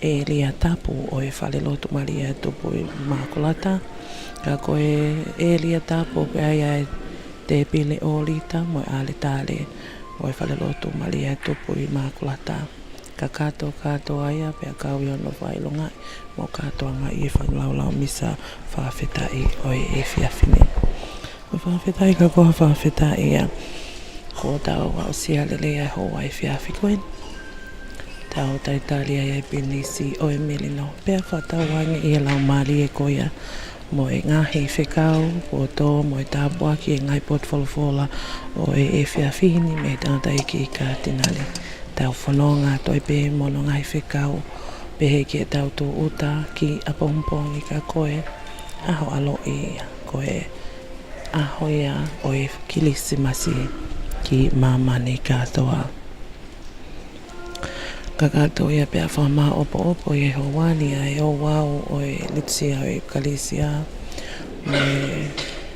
ʻēlia tapu ʻo e Falelotu Malia Tupu ʻImakulata. Ka ko e ʻēlia tapu ʻoku ʻi ai ʻa e tēpile ʻōlita mo e ʻaletale ʻo e Falelotu Malia Tupu ʻImakulata. Kakato kātoa ia pea kau ʻi hono fakaʻilongaʻi mo kātoangaʻi e feilaulau misa fakafetaʻi ʻo e efiafi ni. Ko e fakafetaʻi ka ko ha fakafetaʻi ia kuo tau aʻusia lelei ʻa e houa efiafi ko eni. Tau talitali ai ʻa e pilinisi ʻo e melino pea fakatauange ʻi he laumālie ko ia mo e ngaahi fekau kuo tō mo e tāpuaki e ngaahi potu folofola ʻo e efiafi ni mei he tangataʻeiki Katinali. Tau fononga atu ai pē mo hono ngaahi fekau pehē ki heʻetau tūʻuta ki ʻapongipongi ka ko e ʻaho ʻaloʻi ia, ko e ʻaho ia ʻo e Kilisimasi ki māmani kātoa. Kakato ia pea fakamāʻopoʻopo ʻi he houa ni ʻa e ouau ʻo e Litūsia ʻo e ʻEkalesia mo e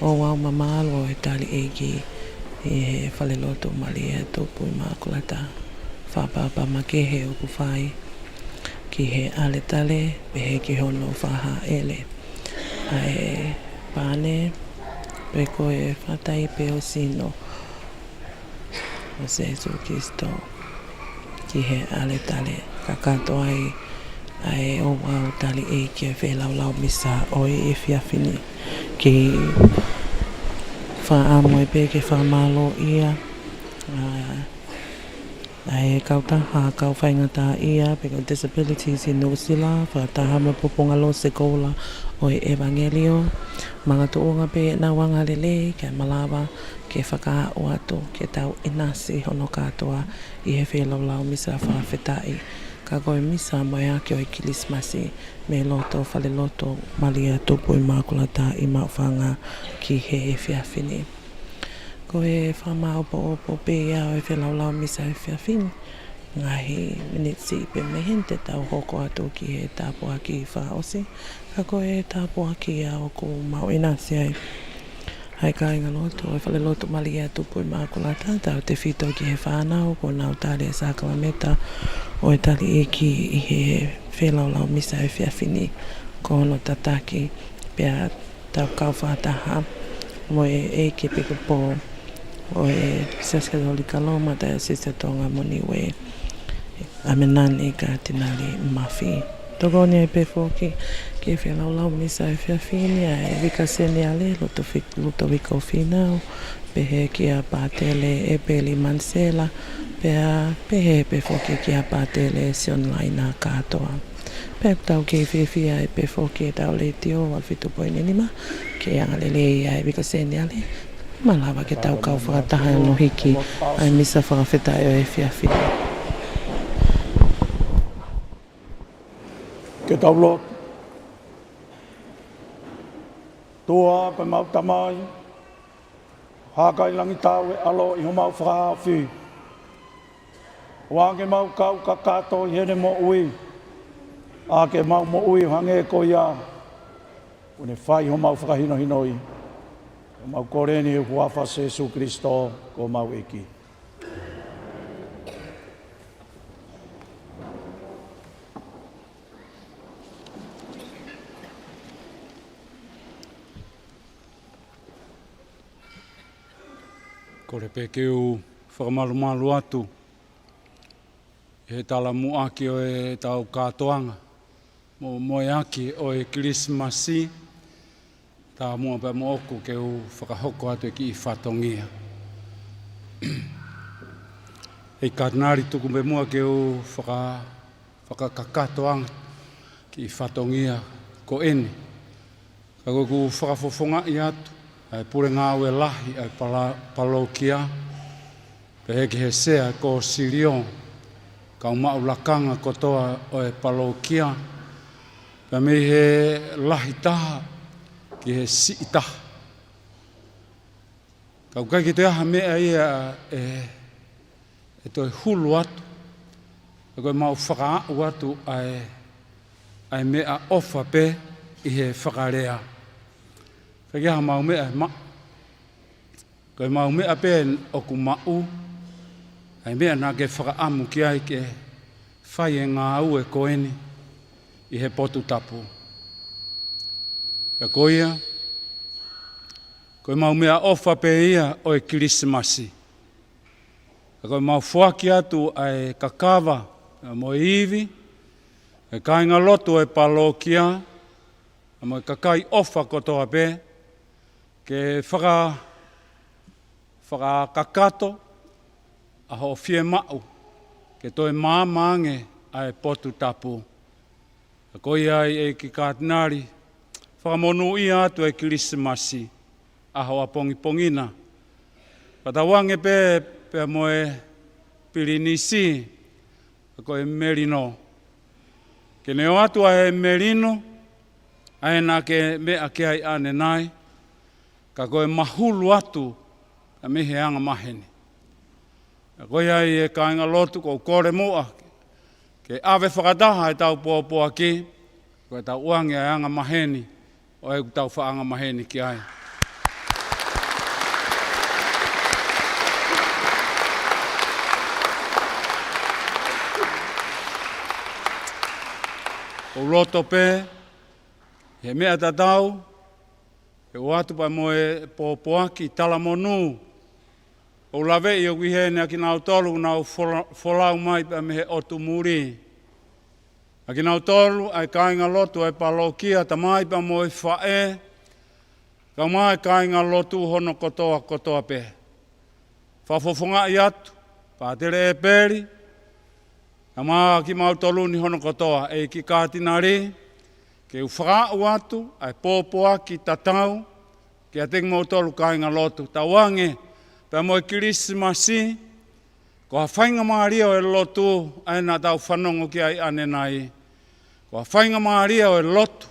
ouau mamalu ʻo e tali ʻeiki ʻi he Falelotu Malia Tupu ʻImakulata. Fakapapau makehe ʻoku fai ki he ʻaletale pehē ki hono fakahāʻele ʻa e pane pe ko e fakatai pē ʻo e sino ʻo Sēsū Kilisitō ki he ʻaletale. Kakato ai ʻa e ouau tali ʻeiki ʻa e feilaulau misa ʻo e efiafi ni. Ke fakaʻamu ai pē ke fakamālōʻia ʻa ʻa e kautaha kau faingataʻaʻia pe ko e Disabilities ʻi Nuʻusila, fakataha mo e Pupunga Lose Koula ʻo e ʻEvangelio. Makatuʻunga pē ʻenau angalelei kae malava ke fakaaʻu atu ke tau ʻinasi hono kātoa ʻi he feilaulau misa fakafetaʻi. Ka ko e misa mo e ake ʻo e Kilisimasi mei loto Falelotu Malia Tupu ʻImakulata ʻi Maʻufanga ki he efiafi ni. Ko e fakamāʻopoʻopo pē ia ʻo e feilaulau misa efiafi ni. Ngaahi miniti siʻi pē mei heni te tau hoko atu ki he tāpuaki fakaʻosi. Ka ko e tāpuaki ia ʻoku mau ʻinasi ai ʻa e kāinga lotu ʻo e Falelotu Malia Tupu ʻImakulata, tautefito ki he fānau kuo nau tali e sākalamēniti ʻo e tali ʻeiki ʻi he feilaulau misa efiafi ni. Ko hono tataki pea tau kau fakataha mo e ʻEikepikopō ʻo e Siasi Katolika Loma, Taiosisi ʻo Tonga mo Niue, ʻa Melania Katinali Mafi. Tokoni ai pē foki ki he feilaulau misa efiafi ni ʻa e Vika Seniale Lutofi-, Lutoviko Fīnau, pehē kia Pātele ʻEpeli Manisela, pea pehē pē foki kia Pātele Sione Laina Kātoa. Pea ʻoku tau kei fiefia ai pē foki ʻetau letiō ʻa fitu poini nima ke angalelei ʻa e Vika Seniale. Malava ke tau kau fakataha ʻi hono hiki ʻa e misa fakafetaʻi ʻo e efiafi. Ke tau lotu. ʻOtua ko ʻemau Tamai, haka ʻi langi, tau ʻe ʻaloʻi homau fakahaofi. ʻOange ʻemau kau kakato ʻi heʻene moʻui, ʻa ke mau moʻui ʻo hangē ko ia ʻoku ne fai homau fakahinohinoi. ʻOku mau kole ni ʻi he huafa ʻo Sēsū Kilisitō ko homau ʻEiki. Kole pē ke u fakamalumalu atu ʻi he talamuʻaki ʻo ʻetau kātoanga mo, mo e ʻaki ʻo e Kilisimasi. Taumuʻa pē moʻoku ke u fakahoko atu e kiʻi fatongia. ʻEiki Katinali, tuku pē muʻa ke u faka-, fakakakato ange kiʻi fatongia ko eni. Ka ko ʻeku fakafofongaʻi atu ʻa e pule ngāue lahi ʻa e pala-, palokia, pehē ki he sea, kōsilio, kau maʻu lakanga kotoa ʻo e palokia, pea mei he lahi taha ki he siʻi taha. Ka ʻoku ʻikai ke toe ʻi ai ha meʻa ia ʻe, ʻe toe hulu atu Ka ko e mau fakaaʻu atu ʻa e, ʻa e meʻaʻofa pē ʻi he fakalea. Ka ʻi ai haʻamau meʻa ʻe maʻu. Ko e mau meʻa pē ʻoku maʻu, ʻa e meʻa naʻa ke fakaʻamu ki ai ke fai e ngāue ko eni ʻi he potu tapu. Ka ko ia, ko e mau meʻaʻofa pē ia ʻo e Kilisimasi. Ka ko e mau foaki atu ʻa e kakava, ʻa mo e ivi, ʻa e kāingalotu ʻo e palokia, ʻa mo e kakai ʻofa kotoa pē, ke faka-, fakakakato ʻa hoʻo fiemaʻu ke toe maama ange ʻa e potu tapu. Ka ko ia ai ʻEiki Kātinali, fakamonūʻia atu e Kilisimasi ʻaho ʻapongipongi na. Fakatauange pē, pea mo e pilinisi, ka ko e melino. Ke ne ʻoatu ʻa e melino, ʻa ē naʻa ke meʻa ki ai ʻanenai, ka ko e mahulu atu ʻa mei he angamaheni. Ka ko ia ai e kāingalotu ʻoku ou kole muʻa, ke ʻave fakataha ʻetau pōpoaki, ko ʻetau ʻoange ʻa e angamaheni, ʻo ʻetau faʻa angamaheni ki ai. ʻOku ou loto pē, he meʻa tatau, ke ʻoatu pea mo e pōpoaki talamonū. ʻOku ou laveʻi ʻoku ʻi heni ʻa kinautolu naʻa nau fola-, folau mai pea mei he ʻotu muli. ʻA kinautolu ʻa e kāingalotu ʻo e palokia, tamai pea mo e faʻē, kae ʻumaʻā e kāingalotu hono kotoa kotoa pē. Fakafofongaʻi atu, Pātele ʻEpeli, kae ʻumaʻā kimautolu ni hono kotoa, ʻEiki Kātinali, ke u fakaaʻu atu ʻa e pōpoaki tatau kiate kimoutolu kāingalotu. Tauange pea mo e Kilisimasi, ko ha faingamālie ʻo e lotu ʻa ē naʻa tau fanongo ki ai ʻanenai. Ko ha faingamālie ʻo e lotu,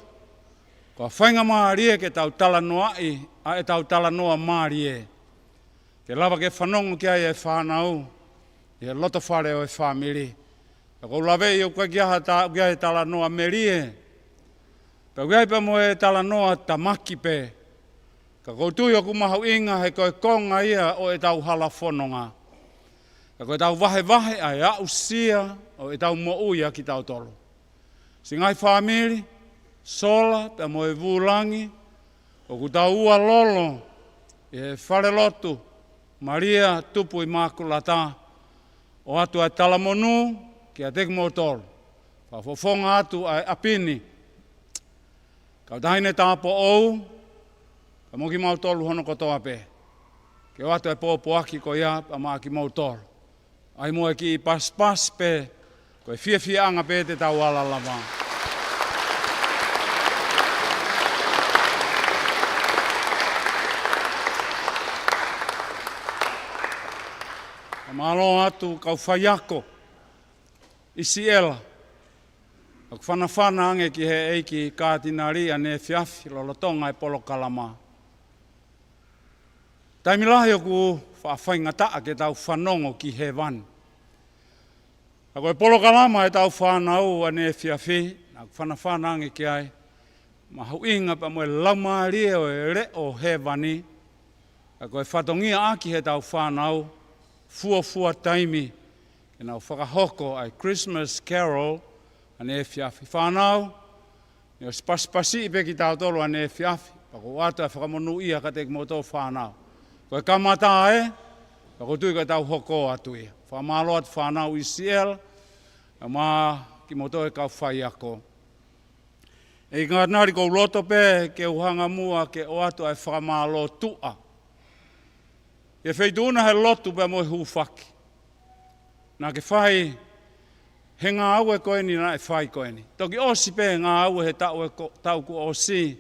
ko ha faingamālie ke tau talanoaʻi ʻa ʻetau talanoa mālie, ke lava ke fanongo ki ai e fānau ʻi he lotofale ʻo e fāmili. Ka ʻoku ou laveʻi ʻoku ʻikai ke ʻi ai ha ta-, ʻikai ke ʻi ai ha talanoa melie, pea ʻikai pea mo e talanoa tamaki pē. Ka ʻoku ou tui ʻoku mahuʻinga he ko e konga ia ʻo ʻetau hala fononga. Ka ko ʻetau vahevahe ʻa e aʻusia ʻo ʻetau moʻui ʻa kitautolu. Siʻi ngaahi fāmili, sola pea mo e vūlangi, ʻoku tau ua lolo ʻi he falelotu Malia Tupu ʻImakulata, ʻoatu ʻa e talamonū kiate kimoutolu. Fakafofonga atu ʻa e ʻapi ni, Kautaha ʻi he tāupoʻou, kae ʻumaʻā kimautolu hono kotoa pē, ke ʻoatu e pōpoaki ko ia pea maʻa kimoutolu. ʻAi muʻa e kiʻi pasipasi pē, ko e fiefiaʻanga pē te tau ala lava. Fakamālō atu kau faiako, ʻIsiela, ʻoku fanafana ange ki he ʻEiki Kātinali ʻaneefiafi lolotonga e polokalama. Taimi lahi ʻoku faʻa faingataʻa ke tau fanongo ki hēvani. Ka ko e polokalama ʻetau fānau ʻaneefiafi, naʻa ku fanafana ange ki ai, mahuʻinga pea mo e laumālie ʻo e leʻo hēvani, ka ko e fatongia ʻaki heʻetau fānau, fuofua taimi, ke nau fakahoko ʻa e Christmas Carol ʻaneefiafi. Fānau, ne ʻosi pasipasiʻi pē kitautolu ʻaneefiafi, pea ʻoku ou ʻoatu e fakamonūʻia kiate kimoutolu fānau. Ko e kamata ē, pea ʻoku ou tui ka tau hoko atu ia. Fakamālō atu fānau ʻIsiela, kae ʻumaʻā kimoutolu e kau faiako. ʻEiki Kātinali, ʻoku ou loto pē ke u hanga muʻa ke ʻoatu ʻa e fakamālō tuʻa. Ke feituʻuna he lotu pea mo e hūfaki naʻa ke fai he ngāue ko eni naʻe fai ko eni. Toki ʻosi pē ngāue he taʻu e ko-, taʻu kuo ʻosi.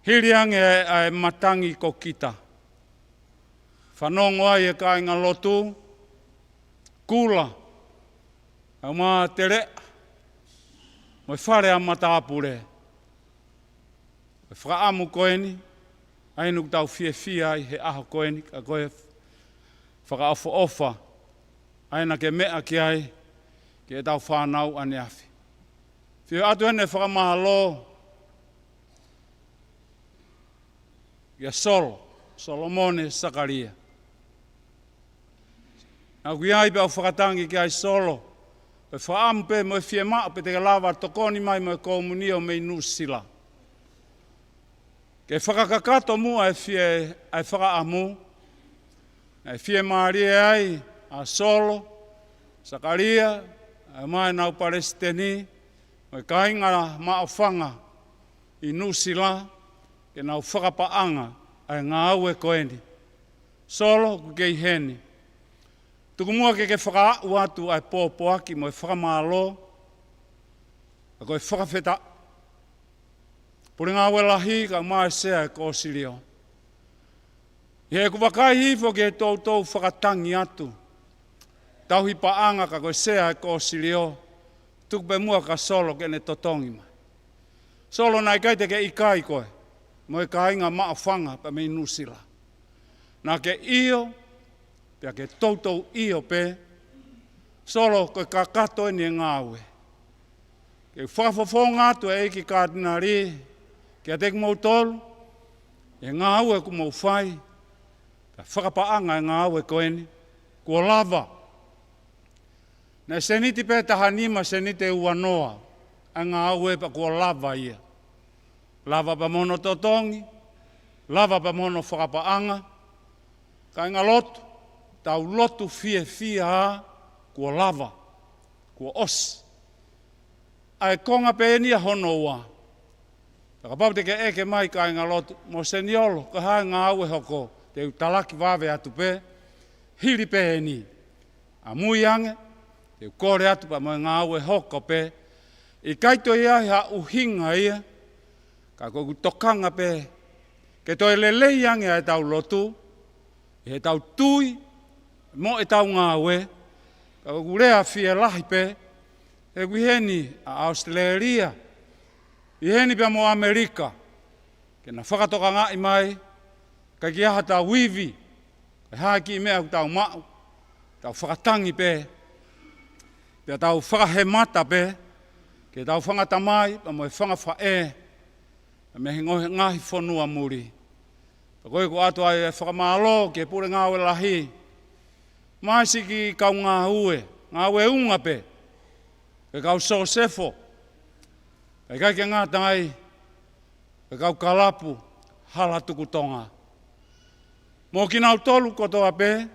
Hili ange ʻa e matangi ko kita. Fanongo ai e kāingalotu, kula, kae ʻumaʻā e teleʻa, mo e fale ʻa matāpule. Ko e fakaʻamu ko eni, ʻa ē naʻa tau fiefia ai he ʻaho ko eni, ka ko e fakaʻofoʻofa, ʻa ē naʻa ke meʻa ki ai, ki heʻetau fānau ʻaneafi. Fie ʻoatu ʻeni e fakamālō kia Solo, Solomone Sakalia. Naʻá ku ʻi ai pea u fakatangi ki ai Solo, pea fakaʻamu pē mo e fiemaʻu pe te ke lava tokoni mai mo e komunio mei Nuʻusila. Ke fakakakato muʻa e fie, ʻa e fakaʻamu, naʻe fiemālie ai ʻa Solo Sakalia, ʻa e mai ʻenau palesiteni, mo e kāinga maʻufanga ʻi Nuʻusila, ke nau fakapaʻanga ʻa e ngāue ko eni. Solo, ʻoku ke ʻi heni. Tuku muʻa ke ke fakaaʻu atu ʻa e pōpoaki mo e fakamālō, ʻa ko e fakafetaʻi. Pule Ngāue Lahi kae ʻumaʻā e Sea ʻo e Kōsilio. ʻI heʻeku vakai hifo ki he toutou fakatangi atu, tauhi paʻanga ka ko e Sea ʻo e Kōsilio, tuku pē muʻa kia Solo ke ne totongi mai. Solo, naʻe ʻikai te ke ʻikai koe mo e kāinga maʻufanga pea mei Nuʻusila. Naʻá ke ʻio, pea ke toutou ʻio pē. Solo, ko e kakato ʻeni e ngāue. Ke fakafofonga atu e ʻEiki Katinali kiate kimoutolu, e ngāue ʻoku mou fai, pea fakapaʻanga e ngāue ko eni, kuo lava. Naʻe sēniti pē taha nima, sēniti ʻe ua noa, ʻa e ngāue pea kuo lava ia. Lava pea mo hono totongi, lava pea mo hono fakapaʻanga. Kāingalotu, tau lotu fiefia ā, kuo lava, kuo ʻosi. ʻA e konga pē ʻeni ia hono ua. Pea kapau te ke ʻeke mai kāingalotu, Mōseniolo, ko e hā e ngāue hoko, te u talaki vave atu pē, hili pē ʻeni. ʻAmui ange, te u kole atu pea mo e ngāue hoko pē, ʻikai toe ʻi ai ha ʻuhinga ia, ka ko ʻeku tokanga pē, ke toe lelei ange ʻa ʻetau lotu, ʻi heʻetau tui, mo ʻetau ngāue, ka ko ʻeku lea fielahi pē, ʻoku ʻi heni ʻa ʻAositelēlia, ʻi heni pea mo ʻAmelika, ke na fakatokangaʻi mai, ʻikai ke ʻi ai haʻatau ivi, ʻi he hā e kiʻi meʻa ʻoku tau maʻu, tau fakatangi pē, pea tau fakahemata pē, ki heʻetau fanga tamai, pea mo e fanga faʻē, mei he ngaahi, ngaahi fonua muli. Pea ko ia ʻoku ʻoatu ai e fakamālō ki he Pule Ngāue Lahi, mo e siʻi kiʻi kau ngāue, ngāue unga pē, ki he kau sōsefo, pea ʻikai ke ngata ai, ki he kau kalapu Hala Tuku Tonga. Mo kinautolu kotoa pē,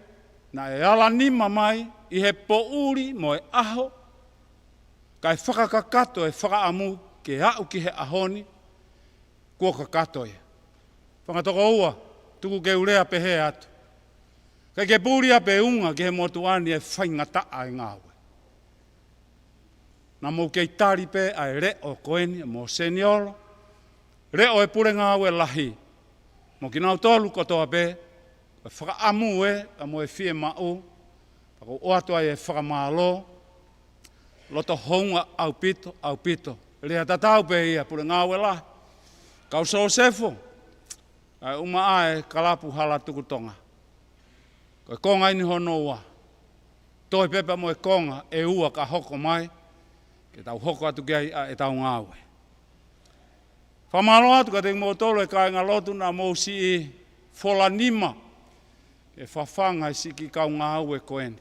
naʻe ala nima mai ʻi he poʻuli mo e ʻaho, kae fakakakato e fakaʻamu ke aʻu ki he ʻaho ni, kuo kakato ia. Fanga tokoua, tuku ke u lea pehē atu. ʻIkai ke puli ʻapē unga ki he motuʻa ni e faingataʻa e ngāue. Naʻa mou kei tali pē ʻa e leʻo ko eni, Mōseniolo, leʻo e Pule Ngāue Lahi. Mo kinautolu kotoa pē, ko e fakaʻamu ē, pea mo e fiemaʻu, pea ʻoku ou ʻoatu ai e fakamālō, loto hounga ʻaupito, ʻaupito. Lea tatau pē ia, Pule Ngāue Lahi. Kau sōsefo, kae ʻumaʻā e kalapu Hala Tuku Tonga. Ko e konga ʻeni hono ua. Toe pē pea mo e konga ʻe ua ka hoko mai, ke tau hoko atu ki ai ʻa ʻetau ngāue. Fakamālō atu kiate kimoutolu e kāingalotu naʻa mou siʻi fola nima, ke fafanga e siʻi kiʻi kau ngāue ko eni.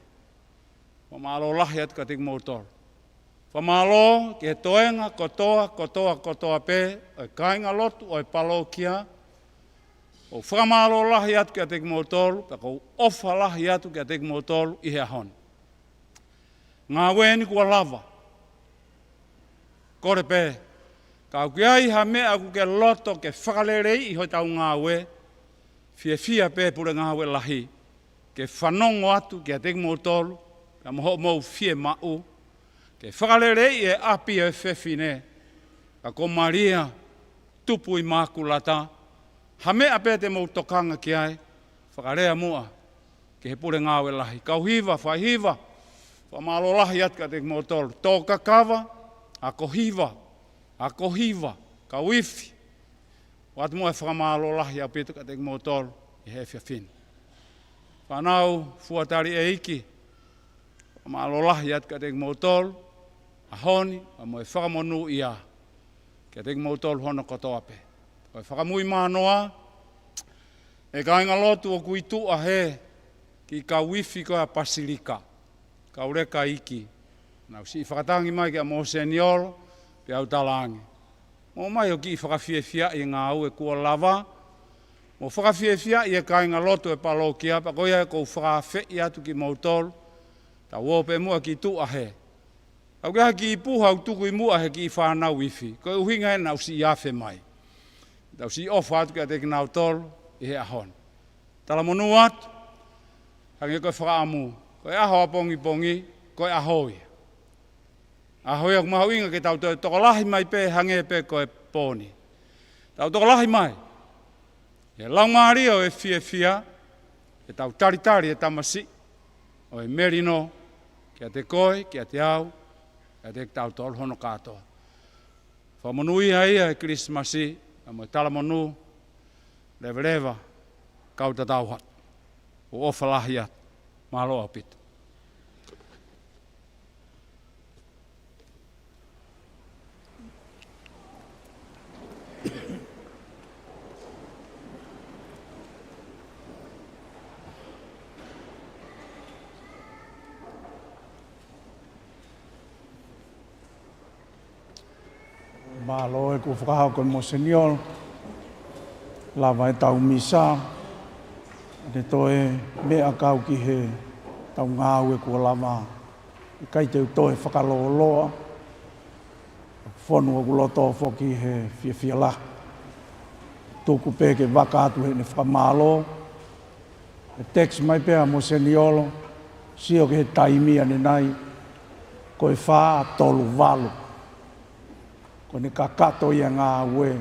Fakamālō lahi atu kiate kimoutolu. Fakamālō ki he toenga kotoa, kotoa, kotoa pē, ʻo e kāingalotu, ʻo e palōkia. ʻOku ou fakamālō lahi atu kiate kimoutolu, pea ʻoku ou ʻofa lahi atu kiate kimoutolu ʻi he ʻaho ni. Ngāue eni kuo lava. Kole pē, ka ʻoku ʻi ai ha meʻa ʻoku ke loto ke fakaleleiʻi hotau ngāue, fiefia pē Pule Ngāue Lahi, ke fanongo atu kiate kimoutolu, pea mo hoʻomou fiemaʻu, ke fakaleleiʻi e ʻapi ʻo e fefine, ka ko Malia, tupu ʻi Mākulata, ha meʻa pē te mou tokanga ki ai, fakalea muʻa, ki he Pule Ngāue Lahi. Kau hiva, fai hiva, fakamālō lahi atu kiate kimoutolu. Tō kakava, ako hiva, ako hiva, kau ifi. ʻOatu muʻa e fakamālō lahi ʻaupito kiate kimoutolu, ʻi he efiafi ni. Fānau, fua tali ʻeiki, fakamālō lahi atu kiate kimoutolu, ʻaho ni, pea mo e fakamonūʻia kiate kimoutolu hono kotoa pē. Ko e fakamui mānoa, ʻe kāingalotu, ʻoku ʻi tuʻa hē kiʻi kau ifi ko ē ʻa e Pasilika, kau leka iiki, naʻa ku siʻi fakatangi mai kia Mōseniolo, pea u talaange, mou ō mai ʻo kiʻi fakafiefiaʻi e ngāue kuo lava, mo fakafiefiaʻi e kāingalotu e palokia, pea ko ia ʻoku ou fakaafeʻi atu kimoutolu, tau ō pē muʻa ki tuʻa hē. Tau ke ha kiʻi puha ʻo tuku ʻi muʻa he kiʻi fānau ifi. Ko e ʻuhinga ia naʻa ku siʻi afe mai. Tau siʻi ʻofa atu kiate kinautolu ʻi he ʻaho ni. Talamonū atu, hangē ko e fakaʻamu, ko e ʻaho ʻapongipongi, ko e ʻaho ia. ʻAho ia ʻoku mahuʻinga ke tau toe tokolahi mai pē hangē pē ko e pō ni. Tau tokolahi mai. ʻI he laumālie ʻo e fiefia, ke tau talitali e tamasiʻi ʻo e melino, kiate koe, kiate au, kiate kitautolu hono kātoa. Fakamonūʻia ia e Kilisimasi, pea mo e talamonū, leveleva, kau tatau atu. ʻOku ou ʻofa lahi atu. Mālō ʻaupito. Mālō e kuo fakahoko ʻe Mōseniolo, lava e tau misa, ʻe toe meʻa kau ki he tau ngāue kuo lava, ʻikai te u toe fakalōloa, fonu ʻoku loto foki he fiefia lahi. Tuku pē ke vaka atu heʻene fakamālō, ʻe text mai pē ʻa Mōseniolo, sio ki he taimi ʻanenai, ko e fā tolu valu. Ko ʻene kakato ia ngāue,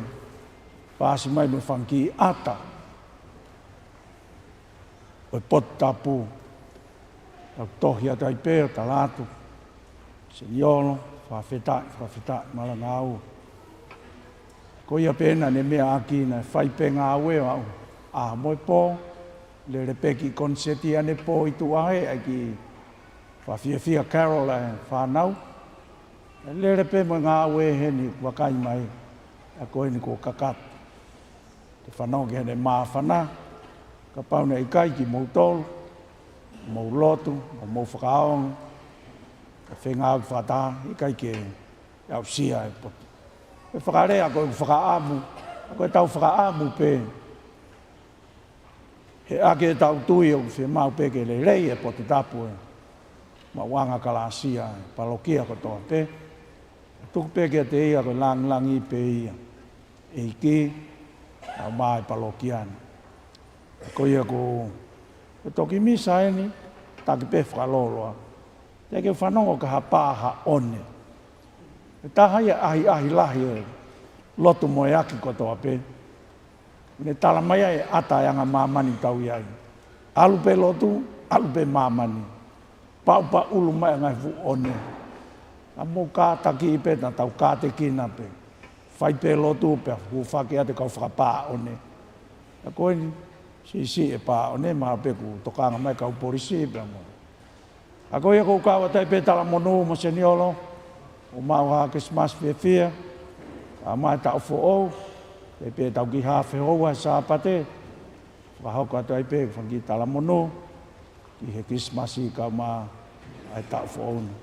paasi mai mo e fanga kiʻi ʻata ʻo e potu tapu. Tau tohi atu ai pē ʻo tala atu, Mōseniolo, fakafetaʻi, fakafetaʻi, malanga au. Ko ia pē naʻa ne meʻa ʻaki naʻe fai pē ngāue ʻo aʻu ʻa mo e pō, lele pē kiʻi koniseti ʻanepō ʻi tuʻa hē, ʻa e kiʻi fakafiefia carol ʻa e fānau. Lele pē mo e ngāue heni ʻoku vakai mai, ʻa ko eni kuo kakato. Te fanongo ki heʻene māfana, kapau naʻe ʻikai kimoutolu, mou lotu, mo mou fakaongo, ka fengāueʻaki fakataha, ʻikai ke aʻusia e potu. ʻE fakalea ko e fakaʻamu, ko e tau fakaʻamu pē. He ʻaki e tau tui ʻoku fiemaʻu pē ke lelei e potu tapu e maʻuʻanga kalāsia e palokia kotoa pē. Tuku pē kiate ia ko e langilangi pē ia. ʻEiki, ʻa mai palokia ni. Ko ia ko e toki misa eni, taki pē fakalōloa. Te ke fanongo ka ha pā ha ʻone. ʻE taha ia ʻahiʻahi lahi e lotu mo e ʻaki kotoa pē. Ne tala mai ai ʻa e ʻata e anga māmani tau ʻi ai. ʻAlu pē lotu, ʻalu pē māmani. Paʻupaʻulu mai ʻa e ngaahi fuʻu ʻone. ʻA mou kātaki pē naʻa tau kātekina pē. Fai pē lotu pea hūfaki atu e kau fakapā ʻone. ʻA ko eni, siʻisiʻi e pā ʻone, mahalo pē kuo tokanga mai kau polisi pea mo. ʻA ko ia ʻoku ou kau atu ai pē talamonū Mōseniolo, ʻo maʻu ha Kilisimasi fiefia, ʻa mai taʻu foʻou, pea pē tau kiʻi haafe houa he Sāpate, fakahoko atu ai pē fanga kiʻi talamonū, ki he Kilisimasi kae ʻumaʻā e taʻu foʻou ni.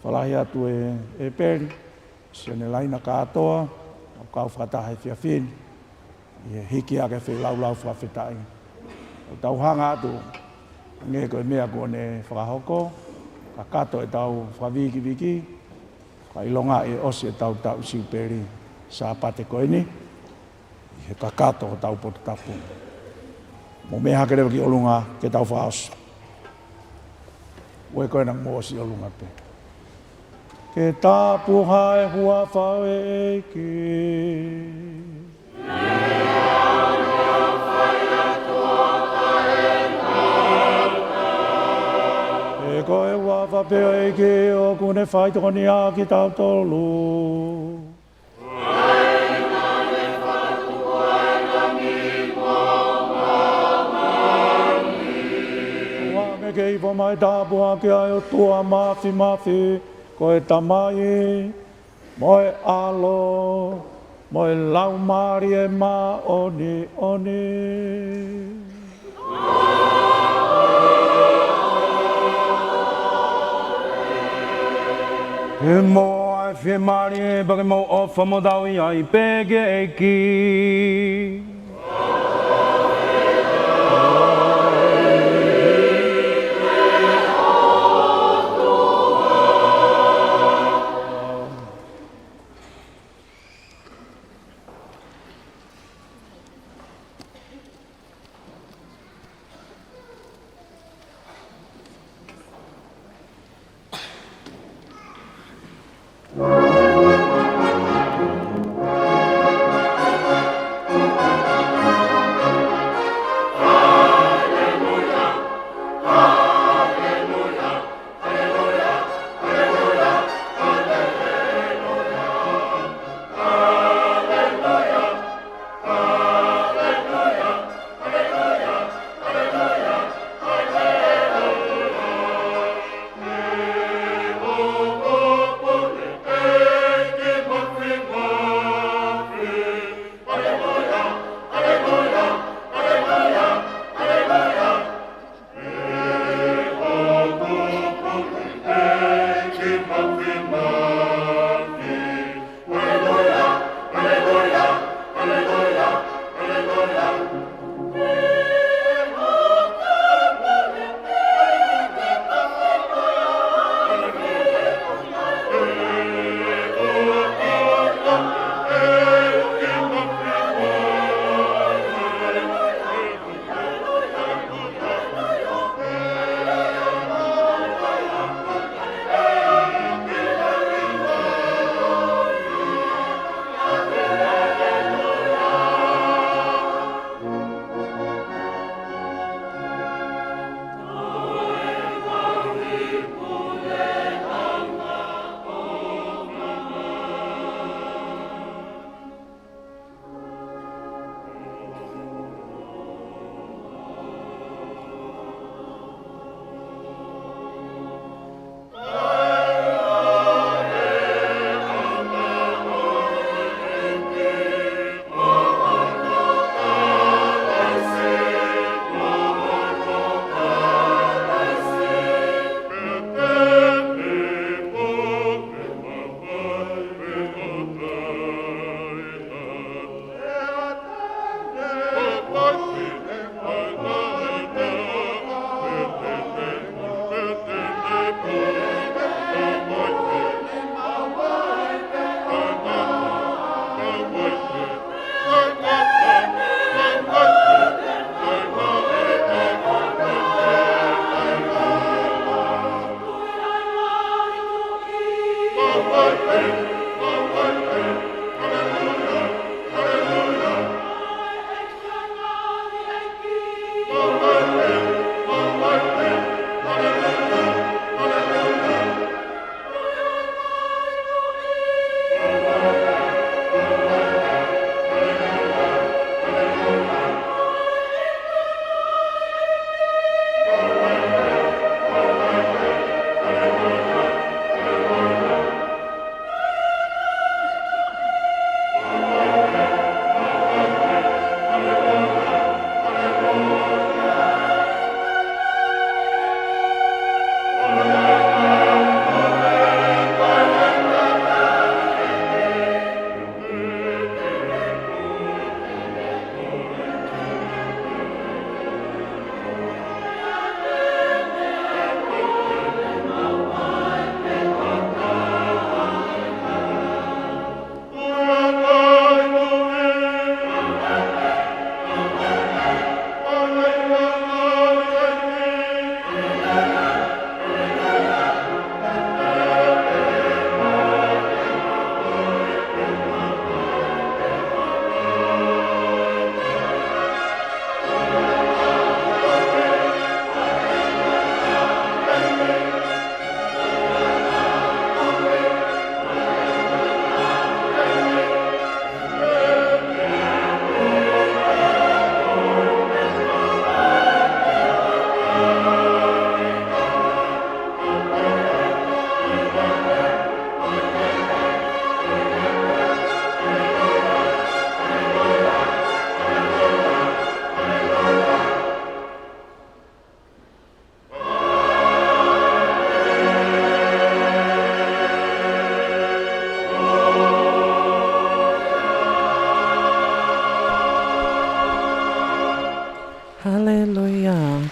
Fakalahi atu ʻe ʻEpeli, siʻene laina kātoa, ʻoku kau fakataha he efiafi ni, ʻi he hiki ʻaki e feilaulau fakafetaʻi. ʻOku tau hanga atu, hangē ko e meʻa kuo ne fakahoko, kakato e tau fakavikiviki, fakaʻilongaʻi e ʻosi e tau taʻu Siupeli Sāpate ko eni, ʻi he kakato ʻo e tau potu tapu. Mou meʻa hake leva ki ʻolunga ke tau fakaʻosi. Ue ko ena mou ʻosi ʻolunga pē. Ke tapuhā e huafa ʻo e ʻEiki. He ko e huafa pē ʻo e ʻEiki ʻoku ne fai tokoni ʻa kitautolu. Ua me ke ifo mai tāpuaki ʻa e ʻOtua Māfimafi, Ko e Tamai, mo e ʻAlo, mo e Laumālie Māʻoniʻoni. Ke moʻua e fiemālie, pea ke mou ʻofa mo tauʻi ai pē ki he ʻEiki.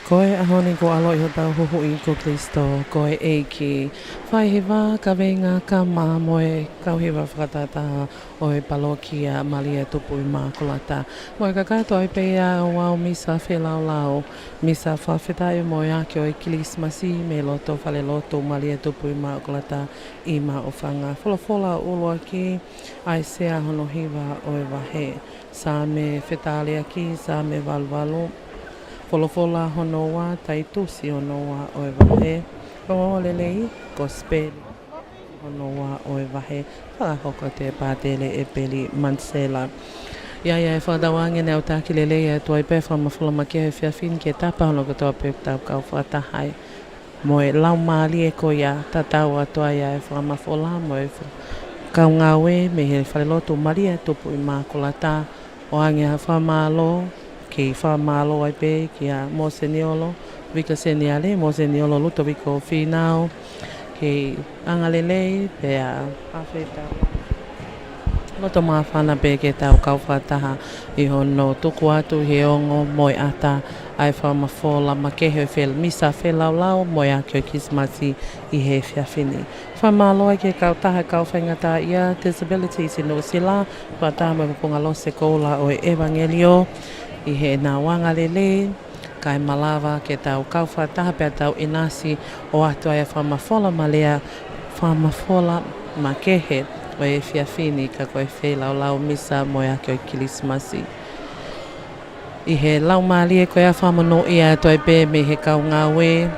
Ko e ʻaho ni kuo ʻaloʻi hotau Huhuʻi ko Kalaisi, ko e ʻEiki. Fai hiva, kaveinga, kama mo e kau hiva fakatahataha ʻo e palokia Malia Tupu ʻImakulata. Mo e kakato ai pē ia ʻo e misa feilaulau, misa fakafetaʻi mo e ake ʻo e Kilisimasi mei loto falelotu Malia Tupu ʻImakulata ʻi Maʻufanga. Folofola ʻuluaki, ʻAisea hono hiva ʻo e vahe. Saame fetaliaki, Saame valuvalu. Folofola hono ua, Taitusi hono ua ʻo e vahe. Ongoongolelei, Kosipeli hono ua ʻo e vahe. Fakahoko ʻe Pātele ʻEpeli Manisela. ʻA ia ʻe fakatauange naʻe ʻaonga lelei atu ai pē ʻa e fakamafola makehe he efiafi ni ki he tapa hono kotoa pē ʻoku tau kau fakataha ai. Mo e laumālie ko ia, tatau atu ai ʻa e fakamafola mo e fa-, kau ngāue mei he falelotu Malia Tupu ʻImakulata. ʻOange ʻa e fakamālō, kei fakamālō ai pē kia Mōseniolo Vika Seniale, Mōseniolo Lutoviko Fīnau, kei anga lelei pea ʻa e fetau. Loto māfana pē ke tau kau fakataha ʻi hono tuku atu ʻi he ongo mo e ʻata ʻa e fakamafola makehe ʻo e fel-, misa feilaulau mo e ake ʻo e Kilisimasi ʻi he efiafi ni. Fakamālō ai ki he kautaha kau faingataʻaʻia Disabilities ʻi Nuʻusila, fakataha mo e Kupunga Lose Koula ʻo e ʻEvangelio ʻi heʻenau anga lelei, kae malava ke tau kau fakataha pea tau ʻinasi ʻo ʻoatu ai ʻa e fakamafola makehe, fakamafola makehe ʻo e efiafi ni ka ko e feilaulau misa mo e ake ʻo e Kilisimasi. ʻI he laumālie ko ia, fakamonūʻia atu ai pē mei he kau ngāue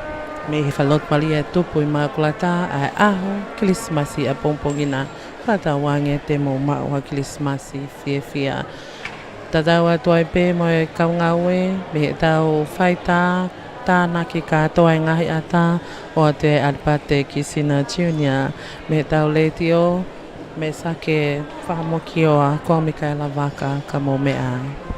mei he falelotu Malia Tupu ʻImakulata ʻa e ʻaho Kilisimasi ʻapongipongi na. Fakatauange te mou maʻu ha Kilisimasi fiefia. Tatau atu ai pē mo e kau ngāue mei heʻetau faitā, tānaki kātoa e ngaahi ʻata, ʻoatu ʻa e ʻAlipate Kisina Junior, mei heʻetau letiō, Mesake Fakamokioa, ko au Mikaela Vaka, ka mou meʻa ai.